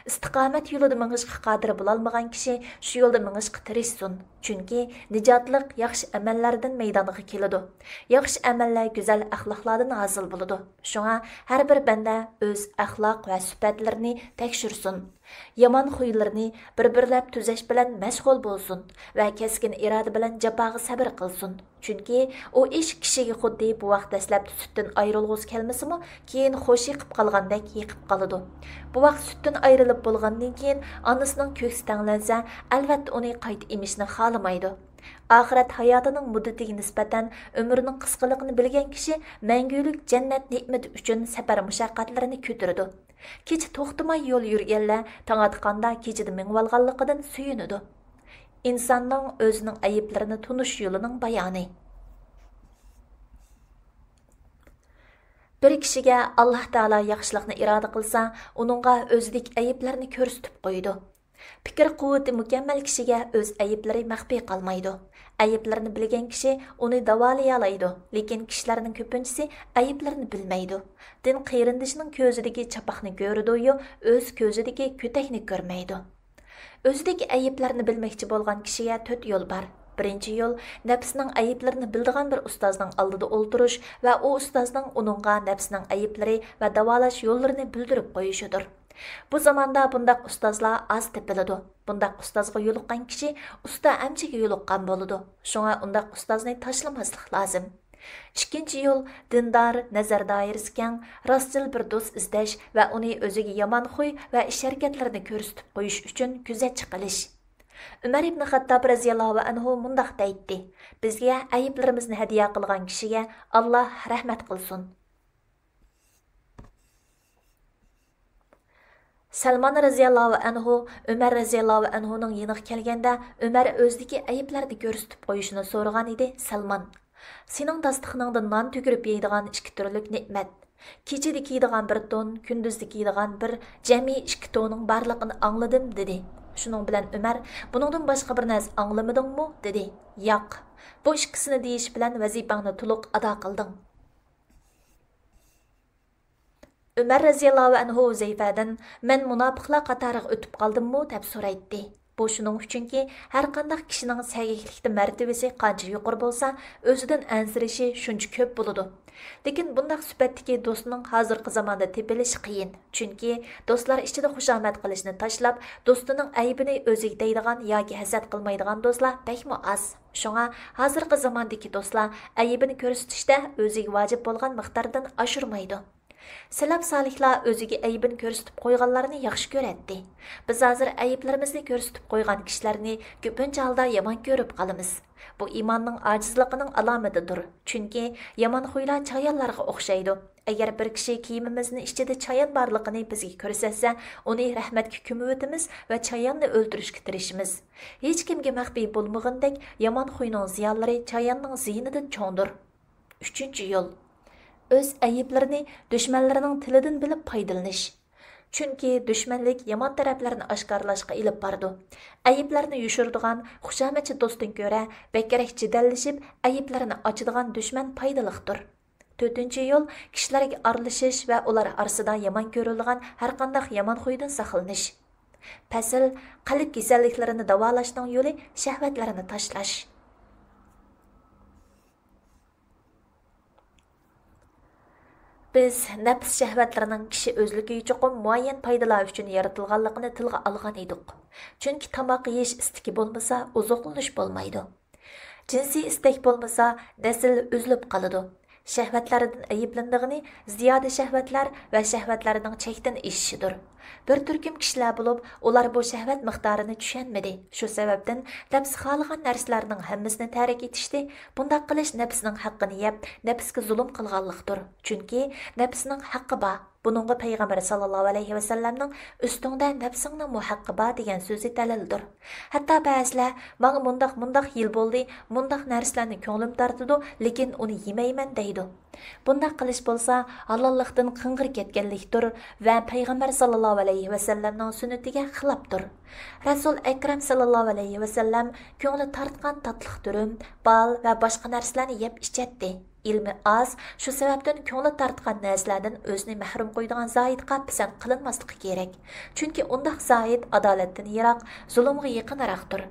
ئىستىقامەت يولىدا مېڭىشقا قادىر بولالمىغان كىشى شۇ يولدا مېڭىشقا تىرىشسۇن. چۈنكى نىجاتلىق ياخشى ئەمەللەردىن مەيدانغا كېلىدۇ. ياخشى ئەمەللەر گۈزەل ئەخلاقلاردىن ھاسىل بولىدۇ. شۇڭا ھەر بىر بەندە ئۆز ئەخلاق ۋە سۈپەتلىرىنى تەكشۈرسۇن. يامان خۇيلىرىنى بىر-بىرلەپ تۈزەش بىلەن مەشغۇل بولسۇن ۋە كەسكىن ئىرادە بىلەن جاپاغا سەۋر قىلسۇن. چۈنكى ئۇ ئىش كىشىگە خۇددى بوۋاق دەسلەپتە سۈتتىن ئايرىلغۇسى كەلمىسىمۇ، كېيىن خوش يېقىپ قالغاندەك يېقىپ قالىدۇ. بوۋاق سۈتتىن ئايرىلىپ بولغاندىن كېيىن ئانىسىنىڭ كۆكسى تەڭلەنسە، ئەلۋەتتە ئۇنى قايتا ئېمىشنى خالىمايدۇ. ئاخىرەت ھاياتىنىڭ مۇددىتىگە نىسبەتەن ئۆمرىنىڭ قىسقىلىقىنى بىلگەن كىشى مەڭگۈلۈك جەننەت نېمىتى ئۈچۈن سەپەر مۇشەققەتلىرىنى كۆتۈرىدۇ. كېچە توختىماي يول يۈرگەنلەر تاڭ ئاتقاندا كېچىدە مېڭىۋالغانلىقىدىن سۆيۈنىدۇ. ئىنساننىڭ ئۆزىنىڭ ئەيىبلىرىنى تونۇش يولىنىڭ بايانى. بىر كىشىگە ئاللاھ تائالا ياخشىلىقنى ئىرادە قىلسا، ئۇنىڭغا ئۆزىدىكى ئەيىبلەرنى كۆرسىتىپ قويىدۇ. پىكىر قۇۋۋىتى مۇكەممەل كىشىگە ئۆز ئەيىبلىرى مەخپىي قالمايدۇ. ئەيىبلىرىنى بىلگەن كىشى ئۇنى داۋالىيالايدۇ، لېكىن كىشىلەرنىڭ كۆپىنچىسى ئەيىبلىرىنى بىلمەيدۇ. دىن قېرىندىشىنىڭ كۆزىدىكى چاپاقنى كۆرىدۇ-يۇ، ئۆز كۆزىدىكى كۆتەكنى كۆرمەيدۇ. ئۆزىدىكى ئەيىبلەرنى بىلمەكچى بولغان كىشىگە تۆت يول بار. بىرىنچى يول، نەپسىنىڭ ئەيىبلىرىنى بىلىدىغان بىر ئۇستازنىڭ ئالدىدا ئولتۇرۇش ۋە ئۇ ئۇستازنىڭ ئۇنىڭغا نەپسىنىڭ ئەيىبلىرى ۋە داۋالاش يوللىرىنى بىلدۈرۈپ قويۇشىدۇر. بۇ زاماندا بۇنداق ئۇستازلار ئاز تېپىلىدۇ. بۇنداق ئۇستازغا يولۇققان كىشى ئۇستا ئەمچىگە يولۇققان بولىدۇ. شۇڭا ئۇنداق ئۇستازنى تاشلىماسلىق لازىم. ئىككىنچى يول، دىندار، نەزەر دائىرىسى كەڭ، راستچىل بىر دوست ئىزدەش ۋە ئۇنى ئۆزىگە يامان خۇي ۋە ئىش ھەرىكەتلىرىنى كۆرسىتىپ قويۇش ئۈچۈن كۆزەتچى قىلىش. ئۆمەر ئىبن خەتتاب رەزىياللاھۇ ئەنھۇ مۇنداق دەيتتى: بىزگە ئەيىبلىرىمىزنى ھەدىيە قىلغان كىشىگە ئاللاھ رەھمەت قىلسۇن. سەلمان رەزىياللاھۇ ئەنھۇ ئۆمەر رەزىياللاھۇ ئەنھۇنىڭ يېنىغا كەلگەندە، ئۆمەر ئۆزىدىكى ئەيىبلەرنى كۆرسىتىپ قويۇشنى سورىغان ئىدى. سەلمان، سېنىڭ داستىخىنىڭدا نان تۆكۈرۈپ يەيدىغان ئىككى تۈرلۈك نېمەت، كېچىدە كىيىدىغان بىر تون، كۈندۈزدە كىيىدىغان بىر، جەمئىي ئىككى تونۇڭ بارلىقىنى ئاڭلىدىم، دېدى. شۇنىڭ بىلەن ئۆمەر، بۇنىڭدىن باشقا بىر نەرسە ئاڭلىمىدىڭمۇ؟ دېدى. ياق. بۇ ئىككىسىنى دېيىش بىلەن ۋەزىپەڭنى تولۇق ئادا قىلدىڭ. ئۆمەر رەزىياللاھۇ ئەنھۇ ھۇزەيفەدىن، مەن مۇناپىقلار قاتارىغا ئۆتۈپ قالدىممۇ؟ دەپ سورايتتى. بۇ شۇنىڭ ئۈچۈنكى، ھەرقانداق كىشىنىڭ سەگەكلىكتە مەرتىۋىسى قانچە يۇقىرى بولسا، ئۆزىدىن ئەنسىرىشى شۇنچە كۆپ بولىدۇ. لېكىن بۇنداق سۈپەتتىكى دوستنىڭ ھازىرقى زاماندا تېپىلىشى قىيىن. چۈنكى دوستلار ئىچىدە خۇشامەت قىلىشنى تاشلاپ، دوستىنىڭ ئەيىبىنى ئۆزىگە دەيدىغان ياكى ھەسەت قىلمايدىغان دوستلار بەكمۇ ئاز. شۇڭا ھازىرقى زاماندىكى دوستلار ئەيىبىنى كۆرسىتىشتە ئۆزىگە ۋاجىپ بولغان مىقداردىن ئاشۇرمايدۇ. سەلەپ سالىھلار ئۆزىگە ئەيىبىنى كۆرسىتىپ قويغانلارنى ياخشى كۆرەتتى. بىز ھازىر ئەيىبلىرىمىزنى كۆرسىتىپ قويغان كىشىلەرنى كۆپىنچە ھالدا يامان كۆرۈپ قالىمىز. بۇ ئىماننىڭ ئاجىزلىقىنىڭ ئالامىتىدۇر. چۈنكى يامان خۇيلار چايانلارغا ئوخشايدۇ. ئەگەر بىر كىشى كىيىمىمىزنىڭ ئىچىدە چايان بارلىقىنى بىزگە كۆرسەتسە، ئۇنى رەھمەتكە كۆمۈۋېتىمىز ۋە چاياننى ئۆلتۈرۈشكە تىرىشىمىز. ھېچكىمگە مەخپىي بولمىغىنىدەك، يامان خۇينىڭ زىيانلىرى چاياننىڭ زىيىنىدىن چوڭدۇر. ئۈچىنچى يول. ئۆز ئەيىبلىرىنى دۈشمەنلىرىنىڭ تىلىدىن بىلىپ پايدىلىنىش. چۈنكى دۈشمەنلىك يامان تەرەپلەرنى ئاشكارىلاشقا ئېلىپ بارىدۇ. ئەيىبلەرنى يوشۇرىدىغان خۇشامەتچى دوستتىن كۆرە بەكرەك جېدەللىشىپ، ئەيىبلىرىنى ئاچىدىغان دۈشمەن پايدىلىقتۇر. تۆتىنچى يول، كىشىلەرگە ئارىلىشىش ۋە ئۇلار ئارىسىدا يامان كۆرۈلىدىغان ھەرقانداق يامان خۇيدىن ساقلىنىش. پەسىل، قەلب كېسەللىكلىرىنى داۋالاشنىڭ يولى شەھۋەتلەرنى تاشلاش. بىز نەپس شەھۋەتلىرىنىڭ كىشى ئۆزلۈكىگە چوقۇم مۇئەييەن پايدىلار ئۈچۈن يارىتىلغانلىقىنى تىلغا ئالغان ئىدۇق. چۈنكى تاماق يېيىش ئىستىكى بولمىسا، ئوزۇقلىنىش بولمايدۇ. جىنسىي ئىستەك بولمىسا، نەسىل ئۈزۈلۈپ قالىدۇ. شەھۋەتلەردىن ئەيىبلىنىدىغىنى زىيادە شەھۋەتلەر ۋە شەھۋەتلەرنىڭ چەكتىن ئېشىشىدۇر. بىر تۈركۈم كىشىلەر بولۇپ، ئۇلار بۇ شەھۋەت مىقدارىنى چۈشەنمىدى. شۇ سەۋەبتىن نەپس خالىغان نەرسىلەرنىڭ ھەممىسىنى تەرك ئېتىشتى. بۇنداق قىلىش نەپسنىڭ ھەققىنى يەپ، نەپسكە زۇلۇم قىلغانلىقتۇر. چۈنكى نەپسنىڭ ھەققى بار. بۇنىڭغا پەيغەمبەر ساللاللاھۇ ئەلەيھى ۋەسەللەمنىڭ «ئۈستۈڭدە نەپسىڭنىڭمۇ ھەققى بار» دېگەن سۆزى دەلىلدۇر. ھەتتا بەزىلەر، «ماڭا مۇنداق، مۇنداق يىل بولدى، مۇنداق نەرسىلەرنى كۆڭلۈم تارتىدۇ، لېكىن ئۇنى يېمەيمەن» دەيدۇ. بۇنداق قىلىش بولسا ھالاللىقتىن قىڭغىر كەتكەنلىكتۇر ۋە پەيغەمبەر ساللاللاھۇ ئەلەيھى ۋەسەللەمنىڭ سۈننىتىگە خىلاپتۇر. رەسۇل ئەكرەم ساللاللاھۇ ئەلەيھى ۋەسەللەم كۆڭلى تارتقان تاتلىق دۈرۈم، بال ۋە باشقا نەرسىلەرنى يەپ ئىچەتتى. ئىلمى ئاز، شۇ سەۋەبتىن كۆڭلى تارتقان نەرسىلەردىن ئۆزىنى مەھرۇم قويىدىغان زاھىدقا پىسەنت قىلىنماسلىقى كېرەك. چۈنكى ئۇنداق زاھىد ئادالەتتىن يىراق، زۇلۇمغا يېقىنراقتۇر.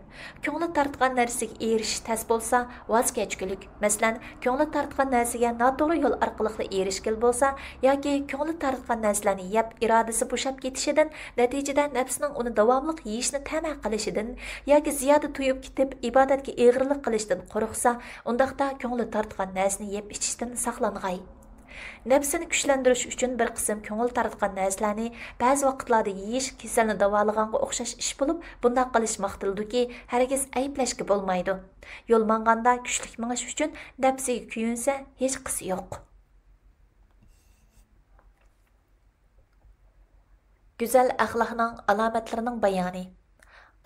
كۆڭلى تارتقان نەرسىگە ئېرىشىش تەس بولسا، ۋاز كەچكۈلۈك. مەسىلەن، كۆڭلى تارتقان نەرسىگە ناتوغرا يول ئارقىلىقلا ئېرىشكىلى بولسا ياكى كۆڭلى تارتقان نەرسىلەرنى يەپ، ئىرادىسى بوشاپ كېتىشىدىن، نەتىجىدە نەپسىنىڭ ئۇنى داۋاملىق يېيىشنى تەمە قىلىشىدىن ياكى زىيادە تويۇپ كېتىپ، ئىبادەتكە ئېغىرلىق قىلىشتىن قورقسا، ئۇنداقتا كۆڭلى تارتقان نەرسىنى يەپ ئىچىشتىن ساقلانغاي. نەپسىنى كۈچلەندۈرۈش ئۈچۈن بىر قىسىم كۆڭۈل تارتقان نەرسىلەرنى بەزى ۋاقىتلاردا يېيىش كېسەلنى داۋالىغانغا ئوخشاش ئىش بولۇپ، بۇنداق قىلىش ماختىلىدۇكى، ھەرگىز ئەيىبلەشكە بولمايدۇ. يول ماڭغاندا كۈچلۈك مېڭىش ئۈچۈن نەپسىگە كۆيۈنسە، ھېچقىسى يوق. گۈزەل ئەخلاقنىڭ ئالامەتلىرىنىڭ بايانى.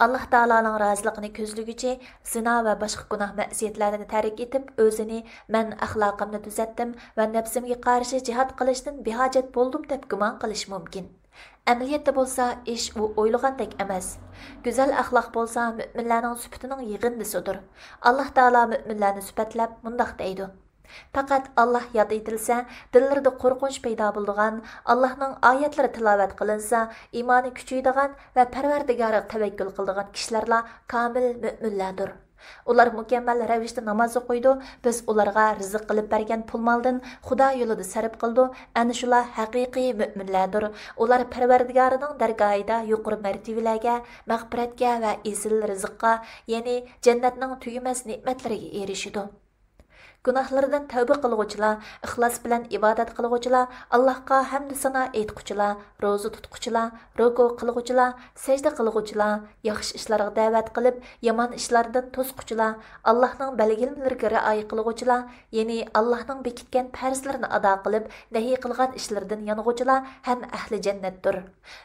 ئاللاھ تائالانىڭ رازىلىقىنى كۆزلىگۈچى زىنا ۋە باشقا گۇناھ مەسىيەتلەرنى تەرك ئېتىپ، ئۆزىنى، مەن ئەخلاقىمنى تۈزەتتىم ۋە نەپسىمگە قارشى جىھاد قىلىشتىن بىھاجەت بولدۇم دەپ گۇمان قىلىشى مۇمكىن. ئەمەلىيەتتە بولسا ئىش ئۇ ئويلىغاندەك ئەمەس. گۈزەل ئەخلاق بولسا مۆمىنلەرنىڭ سۈپىتىنىڭ يىغىندىسىدۇر. ئاللاھ تائالا مۆمىنلەرنى سۈپەتلەپ مۇنداق دەيدۇ: پەقەت ئاللاھ ياد ئېتىلسە، دىللىرىدا قورقۇنچ پەيدا بولىدىغان، ئاللاھنىڭ ئايەتلىرى تىلاۋەت قىلىنسا، ئىمانى كۈچىيىدىغان ۋە پەرۋەردىگارىغا تەۋەككۈل قىلىدىغان كىشىلەرلا كامىل مۆمىنلەردۇر. ئۇلار مۇكەممەل رەۋىشتە ناماز ئوقۇيدۇ، بىز ئۇلارغا رىزىق قىلىپ بەرگەن پۇل مالدىن خۇدا يولىدا سەرپ قىلىدۇ، ئەنە شۇلار ھەقىقىي مۆمىنلەردۇر. ئۇلار پەرۋەردىگارىنىڭ دەرگاھىدا يۇقىرى مەرتىۋىلەرگە، مەغپىرەتكە ۋە ئېسىل رىزىققا، يەنى جەننەتنىڭ تۈگىمەس نېمەتلىرىگە ئېرىشىدۇ. گۇناھلىرىدىن تەۋبە قىلغۇچىلار، ئىخلاس بىلەن ئىبادەت قىلغۇچىلار، ئاللاھقا ھەمدۇ سانا ئېيتقۇچىلار، روزا تۇتقۇچىلار، رۇكۇ قىلغۇچىلار، سەجدە قىلغۇچىلار، ياخشى ئىشلارغا دەۋەت قىلىپ، يامان ئىشلاردىن توسقۇچىلار، ئاللاھنىڭ بەلگىلىمىلىرىگە رىئايە قىلغۇچىلار، يەنى ئاللاھنىڭ بېكىتكەن پەرزلىرىنى ئادا قىلىپ، نەھى قىلغان ئىشلىرىدىن يانغۇچىلار ھەم ئەھلى جەننەتتۇر.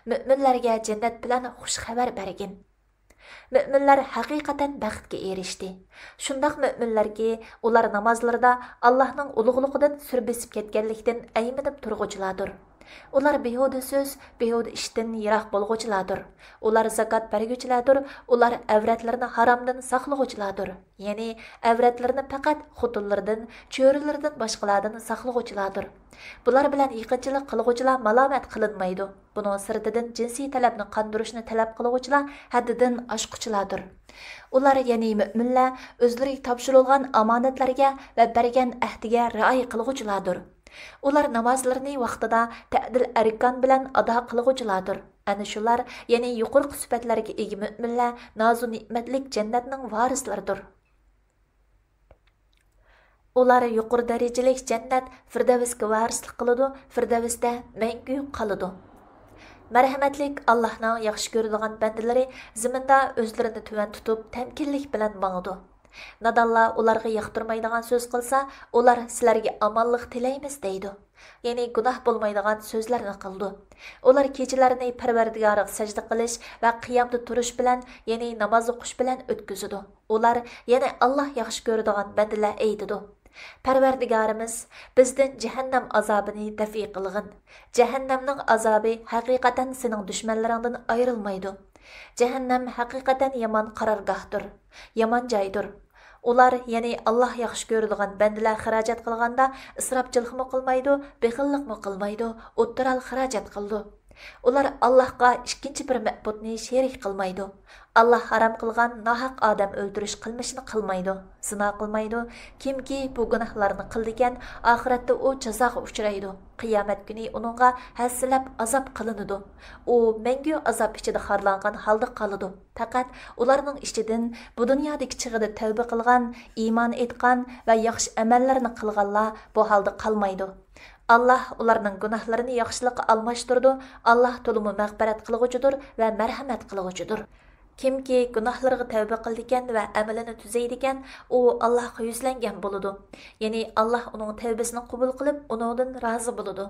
مۆمىنلەرگە جەننەت بىلەن خۇش خەۋەر بەرگىن. مۆمىنلەر ھەقىقەتەن بەختكە ئېرىشتى. شۇنداق مۆمىنلەركى، ئۇلار نامازلىرىدا ئاللاھنىڭ ئۇلۇغلۇقىدىن سۈر بېسىپ كەتكەنلىكتىن ئەيمىنىپ تۇرغۇچىلاردۇر. ئۇلار بىھۇدە سۆز، بىھۇدە ئىشتىن يىراق بولغۇچىلاردۇر. ئۇلار زاكات بەرگۈچىلەردۇر، ئۇلار ئەۋرەتلىرىنى ھارامدىن ساقلىغۇچىلاردۇر. يەنى ئەۋرەتلىرىنى پەقەت خوتۇنلىرىدىن، چۆرىلىرىدىن باشقىلاردىن ساقلىغۇچىلاردۇر. بۇلار بىلەن يېقىنچىلىق قىلغۇچىلار مالامەت قىلىنمايدۇ. بۇنىڭ سىرتىدىن جىنسىي تەلەپنى قاندۇرۇشنى تەلەپ قىلغۇچىلار ھەددىدىن ئاشقۇچىلاردۇر. ئۇلار، يەنى مۆمىنلەر، ئۆزلىرىگە تاپشۇرۇلغان ئامانەتلەرگە ۋە بەرگەن ئەھدىگە رىئايە قىلغۇچىلاردۇر. ئۇلار نامازلىرىنى ۋاقتىدا تەدىل ئەركان بىلەن ئادا قىلغۇچىلاردۇر. ئەنە شۇلار، يەنى يۇقىرىقى سۈپەتلەرگە ئىگە مۆمىنلەر نازۇ نېمەتلىك جەننەتنىڭ ۋارىسلىرىدۇر. ئۇلار يۇقىرى دەرىجىلىك جەننەت فىردەۋسكە ۋارىسلىق قىلىدۇ، فىردەۋستە مەڭگۈ قالىدۇ. مەرھەمەتلىك ئاللاھنىڭ ياخشى كۆرىدىغان بەندىلىرى زېمىندا ئۆزلىرىنى تۆۋەن تۇتۇپ، تەمكىنلىك بىلەن ماڭىدۇ. نادانلار ئۇلارغا ياقتۇرمايدىغان سۆز قىلسا، ئۇلار سىلەرگە ئامانلىق تىلەيمىز دەيدۇ. يەنى گۇناھ بولمايدىغان سۆزلەرنى قىلىدۇ. ئۇلار كېچىلەرنى پەرۋەردىگارىغا سەجدە قىلىش ۋە قىيامدا تۇرۇش بىلەن، يەنى ناماز ئوقۇش بىلەن ئۆتكۈزىدۇ. ئۇلار، يەنى ئاللاھ ياخشى كۆرىدىغان بەندىلەر ئېيتىدۇ: پەرۋەردىگارىمىز، بىزدىن جەھەننەم ئازابىنى دەفئى قىلغىن. جەھەننەمنىڭ ئازابى ھەقىقەتەن سېنىڭ دۈشمەنلىرىڭدىن ئايرىلمايدۇ. جەھەننەم ھەقىقەتەن يامان قارارگاھتۇر، يامان جايدۇر. ئۇلار، يەنى ئاللاھ ياخشى كۆرىدىغان بەندىلەر خىراجەت قىلغاندا ئىسراپچىلىقمۇ قىلمايدۇ، بېخىللىقمۇ قىلمايدۇ، ئوتتۇرال خىراجەت قىلىدۇ. ئۇلار ئاللاھقا ئىككىنچى بىر مەبۇدنى شېرىك قىلمايدۇ. ئاللاھ ھارام قىلغان ناھەق ئادەم ئۆلتۈرۈش قىلمىشىنى قىلمايدۇ، زىنا قىلمايدۇ. كىمكى بۇ گۇناھلارنى قىلىدىكەن، ئاخىرەتتە ئۇ جازاغا ئۇچرايدۇ. قىيامەت كۈنى ئۇنىڭغا ھەسسىلەپ ئازاب قىلىنىدۇ. ئۇ مەڭگۈ ئازاب ئىچىدە خارلانغان ھالدا قالىدۇ. پەقەت ئۇلارنىڭ ئىچىدىن بۇ دۇنيادىكى چېغىدا تەۋبە قىلغان، ئىمان ئېيتقان ۋە ياخشى ئەمەللەرنى قىلغانلار بۇ ھالدا قالمايدۇ. ئاللاھ ئۇلارنىڭ گۇناھلىرىنى ياخشىلىققا ئالماشتۇرىدۇ. ئاللاھ تولىمۇ مەغپىرەت قىلغۇچىدۇر ۋە مەرھەمەت قىلغۇچىدۇر. كىمكى گۇناھلىرىغا تەۋبە قىلىدىكەن ۋە ئەمىلىنى تۈزەيدىكەن، ئۇ ئاللاھقا يۈزلەنگەن بولىدۇ. يەنى ئاللاھ ئۇنىڭ تەۋبىسىنى قوبۇل قىلىپ، ئۇنىڭدىن رازى بولىدۇ.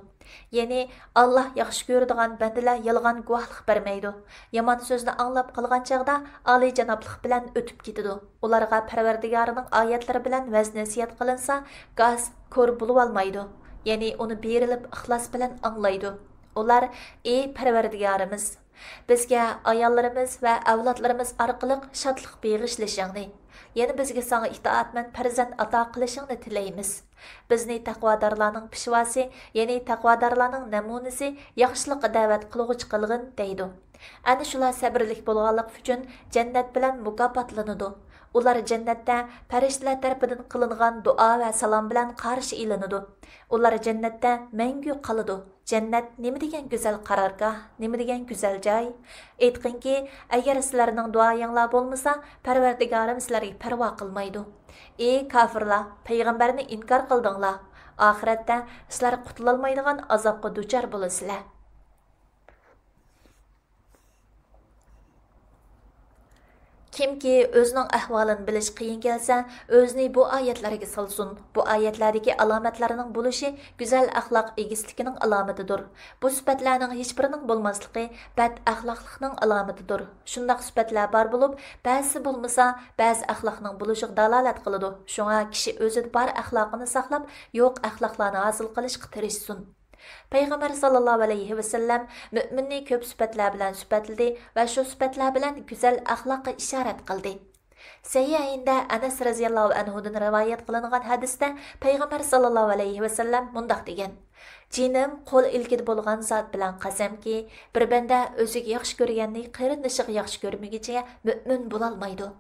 يەنى ئاللاھ ياخشى كۆرىدىغان بەندىلەر يالغان گۇۋاھلىق بەرمەيدۇ. يامان سۆزنى ئاڭلاپ قالغان چاغدا ئالىيجانابلىق بىلەن ئۆتۈپ كېتىدۇ. ئۇلارغا پەرۋەردىگارىنىڭ ئايەتلىرى بىلەن ۋەز-نەسىھەت قىلىنسا، گاس كور بولۇۋالمايدۇ. يەنى ئۇنى بېرىلىپ ئىخلاس بىلەن ئاڭلايدۇ. ئۇلار: ئى پەرۋەردىگارىمىز، بىزگە ئاياللىرىمىز ۋە ئەۋلادلىرىمىز ئارقىلىق شادلىق بېغىشلىشىڭنى، يەنە بىزگە ساڭا ئىتائەتمەن پەرزەنت ئاتا قىلىشىڭنى تىلەيمىز. بىزنى تەقۋادارلارنىڭ پېشۋاسى، يەنى تەقۋادارلارنىڭ نەمۇنىسى، ياخشىلىققا دەۋەت قىلغۇچى قىلغىن دەيدۇ. ئەنە شۇلار سەبرلىك بولغانلىقى ئۈچۈن جەننەت بىلەن مۇكاپاتلىنىدۇ. ئۇلار جەننەتتە پەرىشتىلەر تەرىپىدىن قىلىنغان دۇئا ۋە سالام بىلەن قارشى ئېلىنىدۇ. ئۇلار جەننەتتە مەڭگۈ قالىدۇ. جەننەت نېمە دېگەن گۈزەل قارارگاھ، نېمە دېگەن گۈزەل جاي! ئېيتقىنكى، ئەگەر سىلەرنىڭ دۇئايىڭلار بولمىسا، پەرۋەردىگارىم سىلەرگە پەرۋا قىلمايدۇ. ئى كاپىرلار، پەيغەمبەرنى ئىنكار قىلدىڭلار. ئاخىرەتتە سىلەر قۇتۇلالمايدىغان ئازابقا دۇچار بولىسىلەر. كىمكى ئۆزىنىڭ ئەھۋالىنى بىلىش قىيىن كەلسە، ئۆزىنى بۇ ئايەتلەرگە سالسۇن. بۇ ئايەتلەردىكى ئالامەتلەرنىڭ بولۇشى گۈزەل ئەخلاق ئىگىسىلىكىنىڭ ئالامىتىدۇر. بۇ سۈپەتلەرنىڭ ھېچبىرىنىڭ بولماسلىقى بەد ئەخلاقلىقنىڭ ئالامىتىدۇر. شۇنداق سۈپەتلەر بار بولۇپ، بەزىسى بولمىسا، بەزى ئەخلاقنىڭ بولۇشىغا دالالەت قىلىدۇ. شۇڭا كىشى ئۆزىدە بار ئەخلاقىنى ساقلاپ، يوق ئەخلاقلارنى ھاسىل قىلىشقا تىرىشسۇن. پەيغەمبەر ساللاللاھۇ ئەلەيھى ۋەسەللەم مۆمىننى كۆپ سۈپەتلەر بىلەن سۈپەتلىدى ۋە شۇ سۈپەتلەر بىلەن گۈزەل ئەخلاققا ئىشارەت قىلدى. سەھىھەيندە ئەنەس رەزىياللاھۇ ئەنھۇدىن رىۋايەت قىلىنغان ھەدىستە پەيغەمبەر ساللاللاھۇ ئەلەيھى ۋەسەللەم مۇنداق دېگەن: جېنىم قول ئىلكىدە بولغان زات بىلەن قەسەمكى، بىر بەندە ئۆزىگە ياخشى كۆرگەننى قېرىندىشىغا ياخشى كۆرمىگۈچە مۆمىن بولالمايدۇ.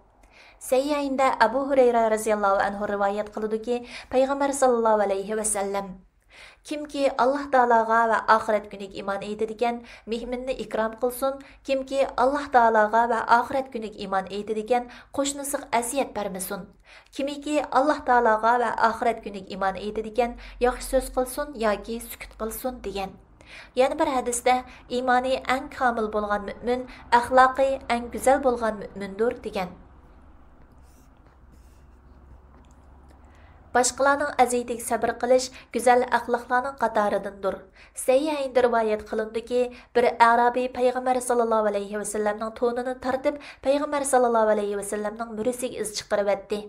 سەھىھەيندە ئەبۇ ھۇرەيرە رەزىياللاھۇ ئەنھۇ رىۋايەت قىلىدۇكى، پەيغەمبەر ساللاللاھۇ ئەلەيھى ۋەسەللەم: كىمكى ئاللاھ تائالاغا ۋە ئاخىرەت كۈنىگە ئىمان ئېيتىدىكەن، مېھمىنىنى ئىكرام قىلسۇن، كىمكى ئاللاھ تائالاغا ۋە ئاخىرەت كۈنىگە ئىمان ئېيتىدىكەن، قوشنىسىغا ئەزىيەت بەرمىسۇن. كىمكى ئاللاھ تائالاغا ۋە ئاخىرەت كۈنىگە ئىمان ئېيتىدىكەن، ياخشى سۆز قىلسۇن ياكى سۈكۈت قىلسۇن، دېگەن. يەنە بىر ھەدىستە، ئىمانى ئەڭ كامىل بولغان مۆمىن، ئەخلاقى ئەڭ گۈزەل بولغان مۆمىندۇر، دېگەن. باشقىلارنىڭ ئەزىيىتىگە سەبرى قىلىش گۈزەل ئەخلاقلارنىڭ قاتارىدىندۇر. سەھىھەيندە رىۋايەت قىلىنىدۇكى، بىر ئەرابىي پەيغەمبەر ساللاللاھۇ ئەلەيھى ۋەسەللەمنىڭ تونىنى تارتىپ، پەيغەمبەر ساللاللاھۇ ئەلەيھى ۋەسەللەمنىڭ مۈرىسىگە ئىز چىقىرىۋەتتى.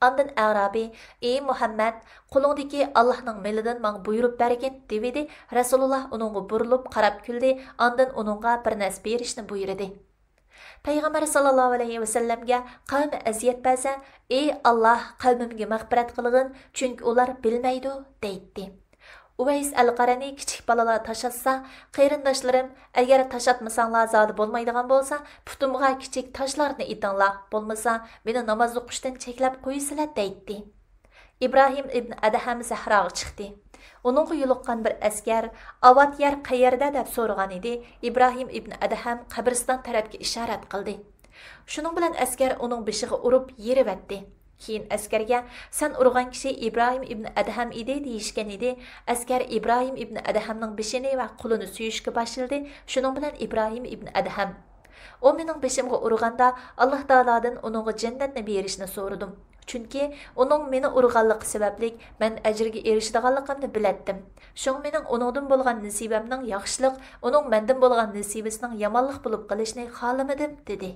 ئاندىن ئەرابىي: ئى مۇھەممەد، قولۇڭدىكى ئاللاھنىڭ مېلىدىن ماڭا بۇيرۇپ بەرگىن، دېۋىدى. رەسۇلۇللاھ ئۇنىڭغا بۇرۇلۇپ قاراپ كۈلدى، ئاندىن ئۇنىڭغا بىر نەرسە بېرىشنى بۇيرۇدى. پەيغەمبەر ساللاللاھۇ ئەلەيھى ۋەسەللەمگە قەۋمى ئەزىيەت بەرسە، ئى ئاللاھ، قەۋمىمگە مەغپىرەت قىلغىن، چۈنكى ئۇلار بىلمەيدۇ، دەيتتى. ئۇۋەيس ئەل قەرەنى كىچىك بالىلار تاش ئاتسا، قېرىنداشلىرىم، ئەگەر تاش ئاتمىساڭلار زادى بولمايدىغان بولسا، پۇتۇمغا كىچىك تاشلارنى ئېتىڭلار، بولمىسا مېنى ناماز ئوقۇشتىن چەكلەپ قويىسىلەر، دەيتتى. ئىبراھىم ئىبن ئەدھەم سەھراغا چىقتى. ئۇنىڭغا يولۇققان بىر ئەسكەر، ئاۋات يەر قەيەردە؟ دەپ سورىغان ئىدى. ئىبراھىم ئىبن ئەدھەم قەبرىستان تەرەپكە ئىشارەت قىلدى. شۇنىڭ بىلەن ئەسكەر ئۇنىڭ بېشىغا ئۇرۇپ يېرىۋەتتى. كېيىن ئەسكەرگە، سەن ئۇرغان كىشى ئىبراھىم ئىبن ئەدھەم ئىدى، دېيىشكەن ئىدى. ئەسكەر ئىبراھىم ئىبن ئەدھەمنىڭ بېشىنى ۋە قولىنى سۆيۈشكە باشلىدى. شۇنىڭ بىلەن ئىبراھىم ئىبن ئەدھەم، ئۇ مېنىڭ بېشىمغا ئۇرغاندا، ئاللاھ تائالادىن ئۇنىڭغا جەننەتنى بېرىشنى سورىدىم. چۈنكى ئۇنىڭ مېنى ئۇرغانلىقى سەۋەبلىك مەن ئەجىرگە ئېرىشىدىغانلىقىمنى بىلەتتىم. شۇڭا مېنىڭ ئۇنىڭدىن بولغان نېسىۋەمنىڭ ياخشىلىق، ئۇنىڭ مەندىن بولغان نېسىۋىسىنىڭ يامانلىق بولۇپ قېلىشىنى خالىمىدىم، دېدى.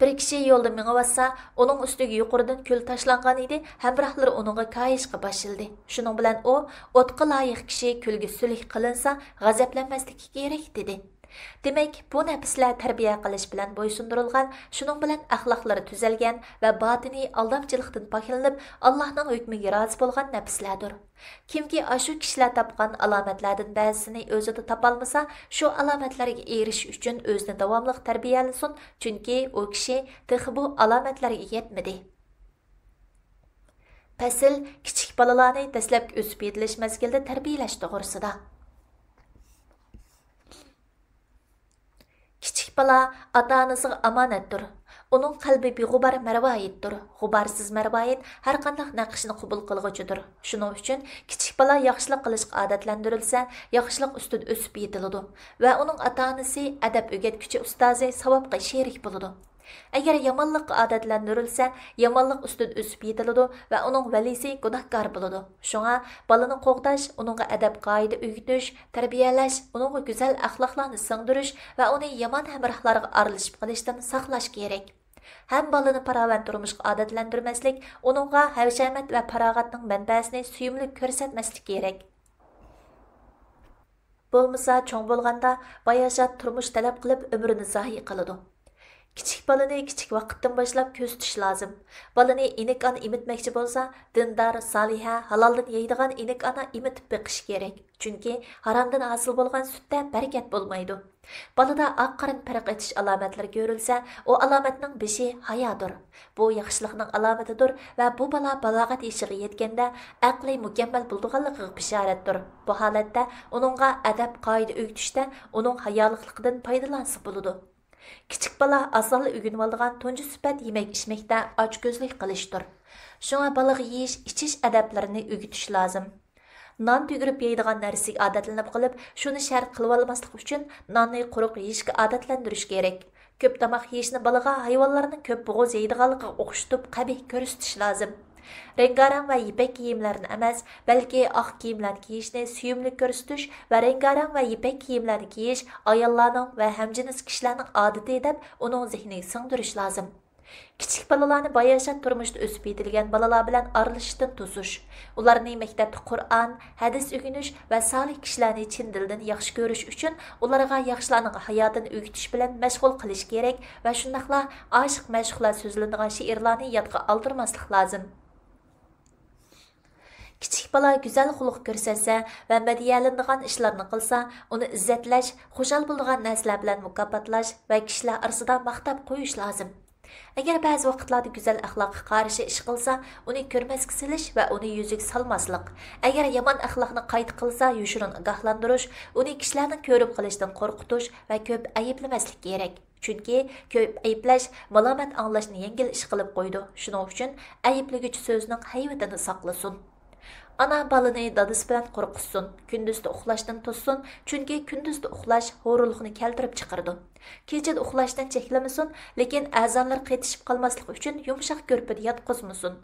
بىر كىشى يولدا مېڭىۋاتسا، ئۇنىڭ ئۈستىگە يۇقىرىدىن كۈل تاشلانغان ئىدى، ھەمراھلىرى ئۇنىڭغا كايىشقا باشلىدى. شۇنىڭ بىلەن ئۇ، ئوتقا لايىق كىشى كۈلگە سۈلۈك قىلىنسا، غەزەپلەنمەسلىكى كېرەك، دېدى. دېمەك، بۇ نەپسلەر تەربىيە قىلىش بىلەن بويسۇندۇرۇلغان، شۇنىڭ بىلەن ئەخلاقلىرى تۈزەلگەن ۋە باتىنى ئالدامچىلىقتىن پاكلىنىپ، ئاللاھنىڭ ھۆكمىگە رازى بولغان نەپسلەردۇر. كىمكى ئاشۇ كىشىلەر تاپقان ئالامەتلەردىن بەزىسىنى ئۆزىدە تاپالمىسا، شۇ ئالامەتلەرگە ئېرىشىش ئۈچۈن ئۆزىنى داۋاملىق تەربىيەلىسۇن، چۈنكى ئۇ كىشى تېخى بۇ ئالامەتلەرگە يەتمىدى. پەسىل، كىچىك بالىلارنى دەسلەپكى ئۆسۈپ يېتىلىش مەزگىلىدە تەربىيەلەش توغرىسىدا. كىچىك بالا ئاتا-ئانىسىغا ئامانەتتۇر. ئۇنىڭ قەلبى بىغۇبار مەرۋايىتتۇر. غۇبارسىز مەرۋايىت ھەرقانداق نەقىشنى قوبۇل قىلغۇچىدۇر. شۇنىڭ ئۈچۈن كىچىك بالا ياخشىلىق قىلىشقا ئادەتلەندۈرۈلسە، ياخشىلىق ئۈستىدە ئۆسۈپ يېتىلىدۇ ۋە ئۇنىڭ ئاتا-ئانىسى، ئەدەپ ئۆگەتكۈچى ئۇستازى ساۋابقا شېرىك بولىدۇ. ئەگەر يامانلىققا ئادەتلەندۈرۈلسە، يامانلىق ئۈستىدە ئۆسۈپ يېتىلىدۇ ۋە ئۇنىڭ ۋەلىسى گۇناھكار بولىدۇ. شۇڭا بالىنى قوغداش، ئۇنىڭغا ئەدەپ-قائىدە ئۆگىتىش، تەربىيەلەش، ئۇنىڭغا گۈزەل ئەخلاقلارنى سىڭدۈرۈش ۋە ئۇنى يامان ھەمراھلارغا ئارىلىشىپ قېلىشتىن ساقلاش كېرەك. ھەم بالىنى پاراۋان تۇرمۇشقا ئادەتلەندۈرمەسلىك، ئۇنىڭغا ھەشەمەت ۋە پاراغەتنىڭ مەنبەسىنى سۆيۈملۈك كۆرسەتمەسلىك كېرەك. بولمىسا، چوڭ بولغاندا باياشات تۇرمۇش تەلەپ قىلىپ، ئۆمرىنى زايە قىلىدۇ. كىچىك بالىنى كىچىك ۋاقىتتىن باشلاپ كۆزىتىش لازىم. بالىنى ئىنىك ئانا ئېمىتمەكچى بولسا، دىندار، سالىھە، ھالالدىن يەيدىغان ئىنىك ئانا ئېمىتىپ بېقىش كېرەك. چۈنكى ھارامدىن ھاسىل بولغان سۈتتە بەرىكەت بولمايدۇ. بالىدا ئاق قارا پەرق ئېتىش ئالامەتلىرى كۆرۈلسە، ئۇ ئالامەتنىڭ بېشى ھايادۇر. بۇ ياخشىلىقنىڭ ئالامىتىدۇر ۋە بۇ بالا بالاغەت يېشىغا يەتكەندە ئەقلى مۇكەممەل بولىدىغانلىقىغا بېشارەتتۇر. بۇ ھالەتتە ئۇنىڭغا ئەدەپ، قائىدە ئۆگىتىشتە ئۇنىڭ ھايالىقلىقىدىن پايدىلانسا بولىدۇ. كىچىك بالا ئاسانلا ئۆگىنىۋالىدىغان تۇنجى سۈپەت يېمەك ئىچمەكتە ئاچكۆزلۈك قىلىشتۇر. شۇڭا بالىغا يېيىش، ئىچىش ئەدەپلىرىنى ئۆگىتىش لازىم. نان تۈگۈرۈپ يەيدىغان نەرسىگە ئادەتلىنىپ قېلىپ، شۇنى شەرت قىلىۋالماسلىق ئۈچۈن ناننى قۇرۇق يېيىشكە ئادەتلەندۈرۈش كېرەك. كۆپ تاماق يېيىشنى بالىغا ھايۋانلارنىڭ كۆپ بوغۇز يەيدىغانلىقىغا ئوخشىتىپ قەبىھ كۆرسىتىش لازىم. رەڭگارەڭ ۋە يىپەك كىيىملەرنى ئەمەس، بەلكى ئاق كىيىملەرنى كىيىشنى سۆيۈملۈك كۆرسىتىش ۋە رەڭگارەڭ ۋە يىپەك كىيىملەرنى كىيىش ئاياللارنىڭ ۋە ھەمجىنس كىشىلەرنىڭ ئادىتى دەپ ئۇنىڭ زېھنىگە سىڭدۈرۈش لازىم. كىچىك بالىلارنى باياشات تۇرمۇشتا ئۆسۈپ يېتىلگەن بالىلار بىلەن ئارىلىشىشتىن توسۇش، ئۇلارنى مەكتەپتە قۇرئان، ھەدىس ئۆگىنىش ۋە سالىھ كىشىلەرنى چىن دىلدىن ياخشى كۆرۈش ئۈچۈن ئۇلارغا ياخشىلارنىڭ ھاياتىنى ئۆگىتىش بىلەن مەشغۇل قىلىش كېرەك ۋە شۇنداقلا ئاشىق-مەشۇقلار سۆزلىنىدىغان شېئىرلارنى يادقا ئالدۇرماسلىق لازىم. كىچىك بالا گۈزەل خۇلق كۆرسەتسە ۋە مەدھىيەلىنىدىغان ئىشلارنى قىلسا، ئۇنى ئىززەتلەش، خۇشال بولىدىغان نەرسىلەر بىلەن مۇكاپاتلاش ۋە كىشىلەر ئارىسىدا ماختاپ قويۇش لازىم. ئەگەر بەزى ۋاقىتلاردا گۈزەل ئەخلاققا قارشى ئىش قىلسا، ئۇنى كۆرمەسكە سېلىش ۋە ئۇنى يۈزىگە سالماسلىق. ئەگەر يامان ئەخلاقنى قايتا قىلسا، يوشۇرۇن ئاگاھلاندۇرۇش، ئۇنى كىشىلەرنىڭ كۆرۈپ قېلىشىدىن قورقۇتۇش ۋە كۆپ ئەيىبلىمەسلىك كېرەك. چۈنكى كۆپ ئەيىبلەش مالامەت ئاڭلاشنى يەڭگىل ئىش قىلىپ قويىدۇ. شۇنىڭ ئۈچۈن ئەيىبلىگۈچى سۆزنىڭ ھەيۋىتىنى ساقلىسۇن. ئانا بالىنى دادىسى بىلەن قورقۇتسۇن، كۈندۈزدە ئۇخلاشتىن توسسۇن، چۈنكى كۈندۈزدە ئۇخلاش ھورۇنلۇقنى كەلتۈرۈپ چىقىرىدۇ. كېچىدە ئۇخلاشتىن چەكلىمىسۇن، لېكىن ئەزالىرى قېتىشىپ قالماسلىقى ئۈچۈن يۇمشاق كۆرپىدە ياتقۇزمىسۇن.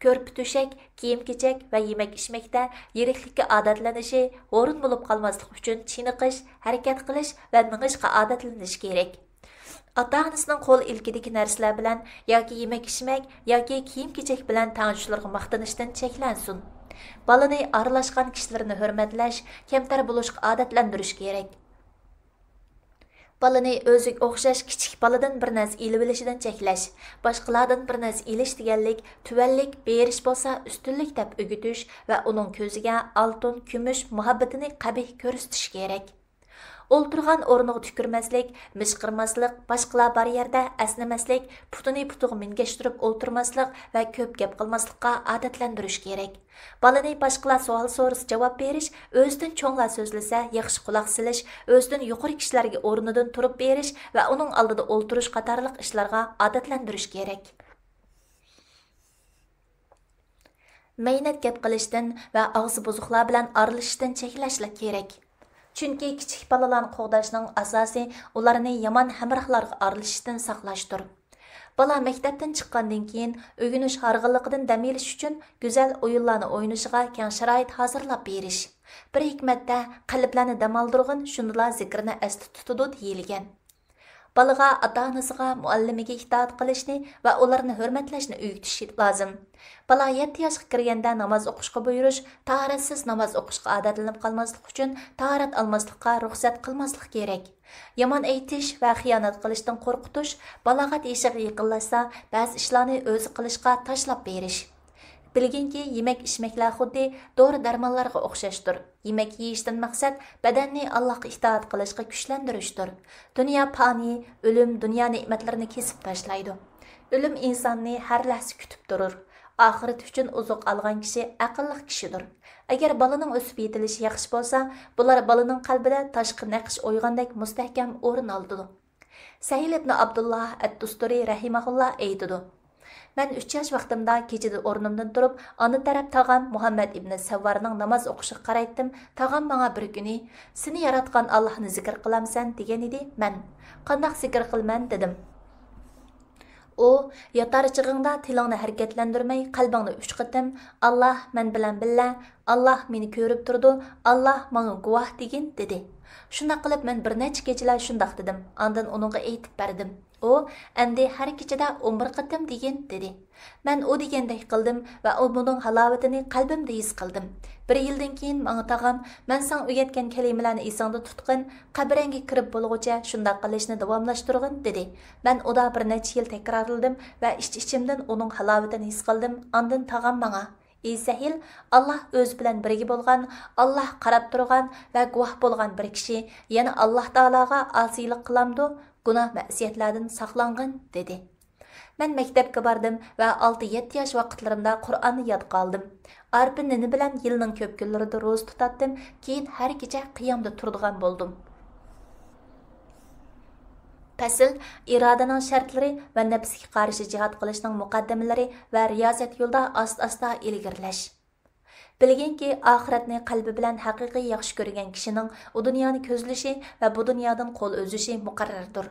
كۆرپە تۆشەك، كىيىم-كېچەك ۋە يېمەك-ئىچمەكتە يىرىكلىككە ئادەتلىنىشى، ھورۇن بولۇپ قالماسلىقى ئۈچۈن چېنىقىش، ھەرىكەت قىلىش ۋە مېڭىشقا ئادەتلىنىشى كېرەك. ئاتا-ئانىسىنىڭ قول ئىلكىدىكى نەرسىلەر بىلەن ياكى يېمەك-ئىچمەك ياكى كىيىم-كېچەك بىلەن تەڭتۇشلىرىغا ماختىنىشتىن چەكلەنسۇن. بالىنى ئارىلاشقان كىشىلىرىنى ھۆرمەتلەش، كەمتەر بولۇشقا ئادەتلەندۈرۈش كېرەك. بالىنى ئۆزىگە ئوخشاش كىچىك بالىدىن بىر نەرسە ئېلىۋېلىشىدىن چەكلەش، باشقىلاردىن بىر نەرسە ئېلىش دېگەنلىك تۆۋەنلىك، بېرىش بولسا ئۈستۈنلۈك دەپ ئۆگىتىش ۋە ئۇنىڭ كۆزىگە ئالتۇن، كۈمۈش مۇھەببىتىنى قەبىھ كۆرسىتىش كېرەك. ئولتۇرغان ئورنىغا تۈكۈرمەسلىك، مىشقىرماسلىق، باشقىلار بار يەردە ئەسنىمەسلىك، پۇتىنى پۇتىغا مىنگەشتۈرۈپ ئولتۇرماسلىق ۋە كۆپ گەپ قىلماسلىققا ئادەتلەندۈرۈش كېرەك. بالىنى باشقىلار سوئال سورىسا جاۋاب بېرىش، ئۆزىدىن چوڭلار سۆزلىسە ياخشى قۇلاق سېلىش، ئۆزىدىن يۇقىرى كىشىلەرگە ئورنىدىن تۇرۇپ بېرىش ۋە ئۇنىڭ ئالدىدا ئولتۇرۇش قاتارلىق ئىشلارغا ئادەتلەندۈرۈش كېرەك. مەينەت گەپ قىلىشتىن ۋە ئاغزى بۇزۇقلار بىلەن ئارىلىشىشتىن چەكلەشلا كېرەك. چۈنكى كىچىك بالىلارنى قوغداشنىڭ ئاساسى ئۇلارنى يامان ھەمراھلارغا ئارىلىشىشتىن ساقلاشتۇر. بالا مەكتەپتىن چىققاندىن كېيىن ئۆگىنىش ھارغىنلىقىدىن دەم ئېلىش ئۈچۈن گۈزەل ئويۇنلارنى ئوينىشىغا كەڭ شارائىت ھازىرلاپ بېرىش. بىر ھېكمەتتە قەلبلەرنى دەم ئالدۇرغىن، شۇندىلا زىكىرنى ئەستە تۇتىدۇ دېيىلگەن. بالىغا ئاتا-ئانىسىغا، مۇئەللىمىگە ئىتائەت قىلىشنى ۋە ئۇلارنى ھۆرمەتلەشنى ئۆگىتىش لازىم. بالا يەتتە ياشقا كىرگەندە ناماز ئوقۇشقا بۇيرۇش، تاھارەتسىز ناماز ئوقۇشقا ئادەتلىنىپ قالماسلىق ئۈچۈن تاھارەت ئالماسلىققا رۇخسەت قىلماسلىق كېرەك. يامان ئېيتىش ۋە خىيانەت قىلىشتىن قورقۇتۇش، بالاغەت يېشىغا يېقىنلاشسا، بەزى ئىشلارنى ئۆزى قىلىشقا تاشلاپ بېرىش. بىلگىنكى، يېمەك-ئىچمەكلەر خۇددى دورا-دەرمانلارغا ئوخشاشتۇر. يېمەك يېيىشتىن مەقسەت بەدەننى ئاللاھقا ئىتائەت قىلىشقا كۈچلەندۈرۈشتۇر. دۇنيا پانىي، ئۆلۈم دۇنيا نېمەتلىرىنى كېسىپ تاشلايدۇ. ئۆلۈم ئىنساننى ھەر لەھزە كۈتۈپ تۇرۇر. ئاخىرىتى ئۈچۈن ئوزۇق ئالغان كىشى ئەقىللىق كىشىدۇر. ئەگەر بالىنىڭ ئۆسۈپ يېتىلىشى ياخشى بولسا، بۇلار بالىنىڭ قەلبىدە تاشقا نەقىش ئويغاندەك مۇستەھكەم ئورۇن ئالىدۇ. سەھىل ئىبنى ئابدۇللا ئەت-تۇستۇرى رەھىمەھۇللا ئېيتىدۇ: مەن ئۈچ ياش ۋاقتىمدا كېچىدە ئورنۇمدىن تۇرۇپ، ئانا تەرەپ تاغام مۇھەممەد ئىبنى سەۋۋارنىڭ ناماز ئوقۇشىغا قارايتتىم. تاغام ماڭا بىر كۈنى، سېنى ياراتقان ئاللاھنى زىكىر قىلامسەن؟ دېگەنىدى. مەن، قانداق زىكىر قىلىمەن؟ دېدىم. ئۇ، ياتار چېغىڭدا تىلىڭنى ھەرىكەتلەندۈرمەي، قەلبىڭدە ئۈچ قېتىم، ئاللاھ مەن بىلەن بىللە، ئاللاھ مېنى كۆرۈپ تۇرىدۇ، ئاللاھ ماڭا گۇۋاھ دېگىن، دېدى. شۇنداق قىلىپ مەن بىر نەچچە كېچىلەر شۇنداق دېدىم، ئاندىن ئۇنىڭغا ئېيتىپ بەردىم. ئۇ ئەمدى ھەر كېچىدە ئون بىر قېتىم دېگىن دېدى. مەن ئۇ دېگەندەك قىلدىم ۋە ئۇ بۇنىڭ ھالاۋىتىنى قەلبىمدە ھېس قىلدىم. بىر يىلدىن كېيىن ماڭا تاغام، مەن ساڭا ئۆگەتكەن كەلىمىلەرنى ئېسىڭدە تۇتقىن، قەبرەڭگە كىرىپ بولغۇچە شۇنداق قىلىشنى داۋاملاشتۇرغىن دېدى. مەن ئۇدا بىر نەچچە يىل تەكرارلىدىم ۋە ئىچ ئىچىمدىن ئۇنىڭ ھالاۋىتىنى ھېس قىلدىم. ئاندىن تاغام ماڭا، ئى سەھىل، ئاللاھ ئۆزى بىلەن بىرگە بولغان، ئاللاھ قاراپ تۇرغان ۋە گۇۋاھ بولغان بىر كىشى يەنە ئاللاھ تائالاغا ئاسىيلىق قىلامدۇ؟ گۇناھ مەسىيەتلەردىن ساقلانغىن دېدى. مەن مەكتەپكە باردىم ۋە ئالتە يەتتە ياش ۋاقىتلىرىمدا قۇرئاننى يادقا ئالدىم. ئارپا نېنى بىلەن يىلنىڭ كۆپ كۈنلىرىدە روزا تۇتاتتىم، كېيىن ھەر كېچە قىيامدا تۇرىدىغان بولدۇم. پەسىل، ئىرادىنىڭ شەرتلىرى ۋە نەپسكە قارشى جىھاد قىلىشنىڭ مۇقەددىمىلىرى ۋە رىيازەت يولىدا ئاستا-ئاستا ئىلگىرىلەش. بىلگىنكى، ئاخىرەتنى قەلبى بىلەن ھەقىقىي ياخشى كۆرگەن كىشىنىڭ ئۇ دۇنيانى كۆزلىشى ۋە بۇ دۇنيادىن قول ئۈزۈشى مۇقەررەردۇر.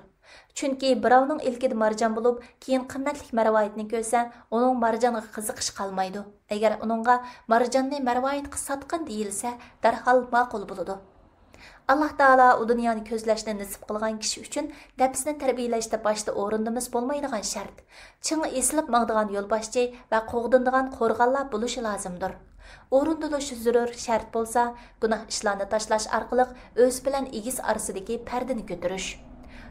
چۈنكى بىراۋنىڭ ئىلكىدە مارجان بولۇپ، كېيىن قىممەتلىك مەرۋايىتنى كۆرسە، ئۇنىڭ مارجانغا قىزىقىشى قالمايدۇ. ئەگەر ئۇنىڭغا مارجاننى مەرۋايىتقا ساتقىن دېيىلسە، دەرھال ماقۇل بولىدۇ. ئاللاھ تائالا ئۇ دۇنيانى كۆزلەشنى نېسىپ قىلغان كىشى ئۈچۈن نەپسنى تەربىيىلەشتە باشتا ئورۇندىمىسا بولمايدىغان شەرت، چىڭ ئېسىلىپ ماڭىدىغان يولباشچى ۋە قوغدىنىدىغان قورغانلار بولۇشى لازىمدۇر. ئورۇندىلىشى زۆرۈر شەرت بولسا، گۇناھ ئىشلارنى تاشلاش ئارقىلىق ئۆزى بىلەن ئىگىسى ئارىسىدىكى پەردىنى كۆتۈرۈش.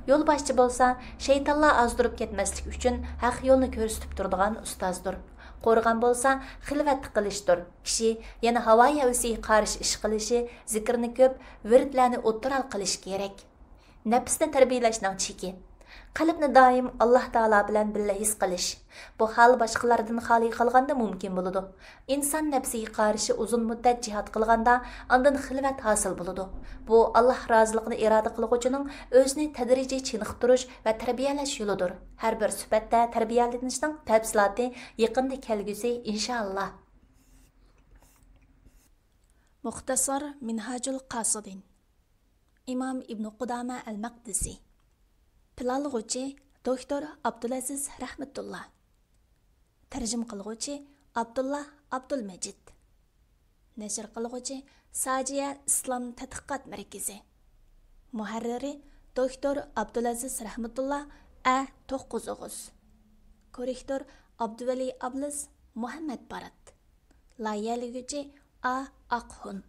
يولباشچى بولسا، شەيتانلار ئازدۇرۇپ كەتمەسلىك ئۈچۈن ھەق يولنى كۆرسىتىپ تۇرىدىغان ئۇستازدۇر. قورغان بولسا، خىلۋەتتە قىلىشتۇر. كىشى يەنە ھاۋا ھەۋىسىگە قارشى ئىش قىلىشى، زىكىرنى كۆپ، ۋىردلەرنى ئوتتۇرا قىلىشى كېرەك. نەپسنى تەربىيىلەشنىڭ چېكى. قەلبنى دائىم ئاللاھ تائالا بىلەن بىللە ھېس قىلىش. بۇ ھال باشقىلاردىن خالىي قالغاندا مۇمكىن بولىدۇ. ئىنسان نەپسىگە قارشى ئۇزۇن مۇددەت جىھاد قىلغاندا، ئاندىن خىلۋەت ھاسىل بولىدۇ. بۇ، ئاللاھ رازىلىقىنى ئىرادە قىلغۇچىنىڭ ئۆزىنى تەدرىجىي چېنىقتۇرۇش ۋە تەربىيەلەش يولىدۇر. ھەر بىر سۈپەتتە تەربىيەلىنىشنىڭ تەپسىلاتى يېقىندا كەلگۈسى، ئىنشائاللاھ. مۇختەسار مىنھاجۇل قاسىدىن. ئىمام ئىبنى قۇدامە ئەل مەقدىسى. پىلانلىغۇچى، دوكتور ئابدۇلئەزىز رەھمەتۇللا. تەرجىمە قىلغۇچى، ئابدۇللا ئابدۇلمەجىد. نەشر قىلغۇچى، ساجىيە ئىسلام تەتقىقات مەركىزى. مۇھەررىرى، دوكتور ئابدۇلئەزىز رەھمەتۇللا، ئە، توققۇز ئوغۇز. كوررېكتور، ئابدۇۋەلى ئابلىز، مۇھەممەد بارات. لايىھەلىگۈچى، ئا، ئاقھۇن.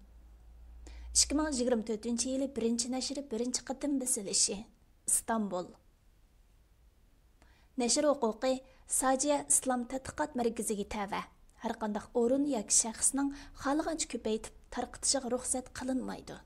ئىككى مىڭ يىگىرمە تۆتىنچى يىلى بىرىنچى نەشرى بىرىنچى قېتىم بېسىلىشى. ئىستانبۇل. نەشر ھوقۇقى ساجىيە ئىسلام تەتقىقات مەركىزىگە تەۋە. ھەرقانداق ئورۇن ياكى شەخسنىڭ خالىغانچە كۆپەيتىپ تارقىتىشىغا رۇخسەت قىلىنمايدۇ.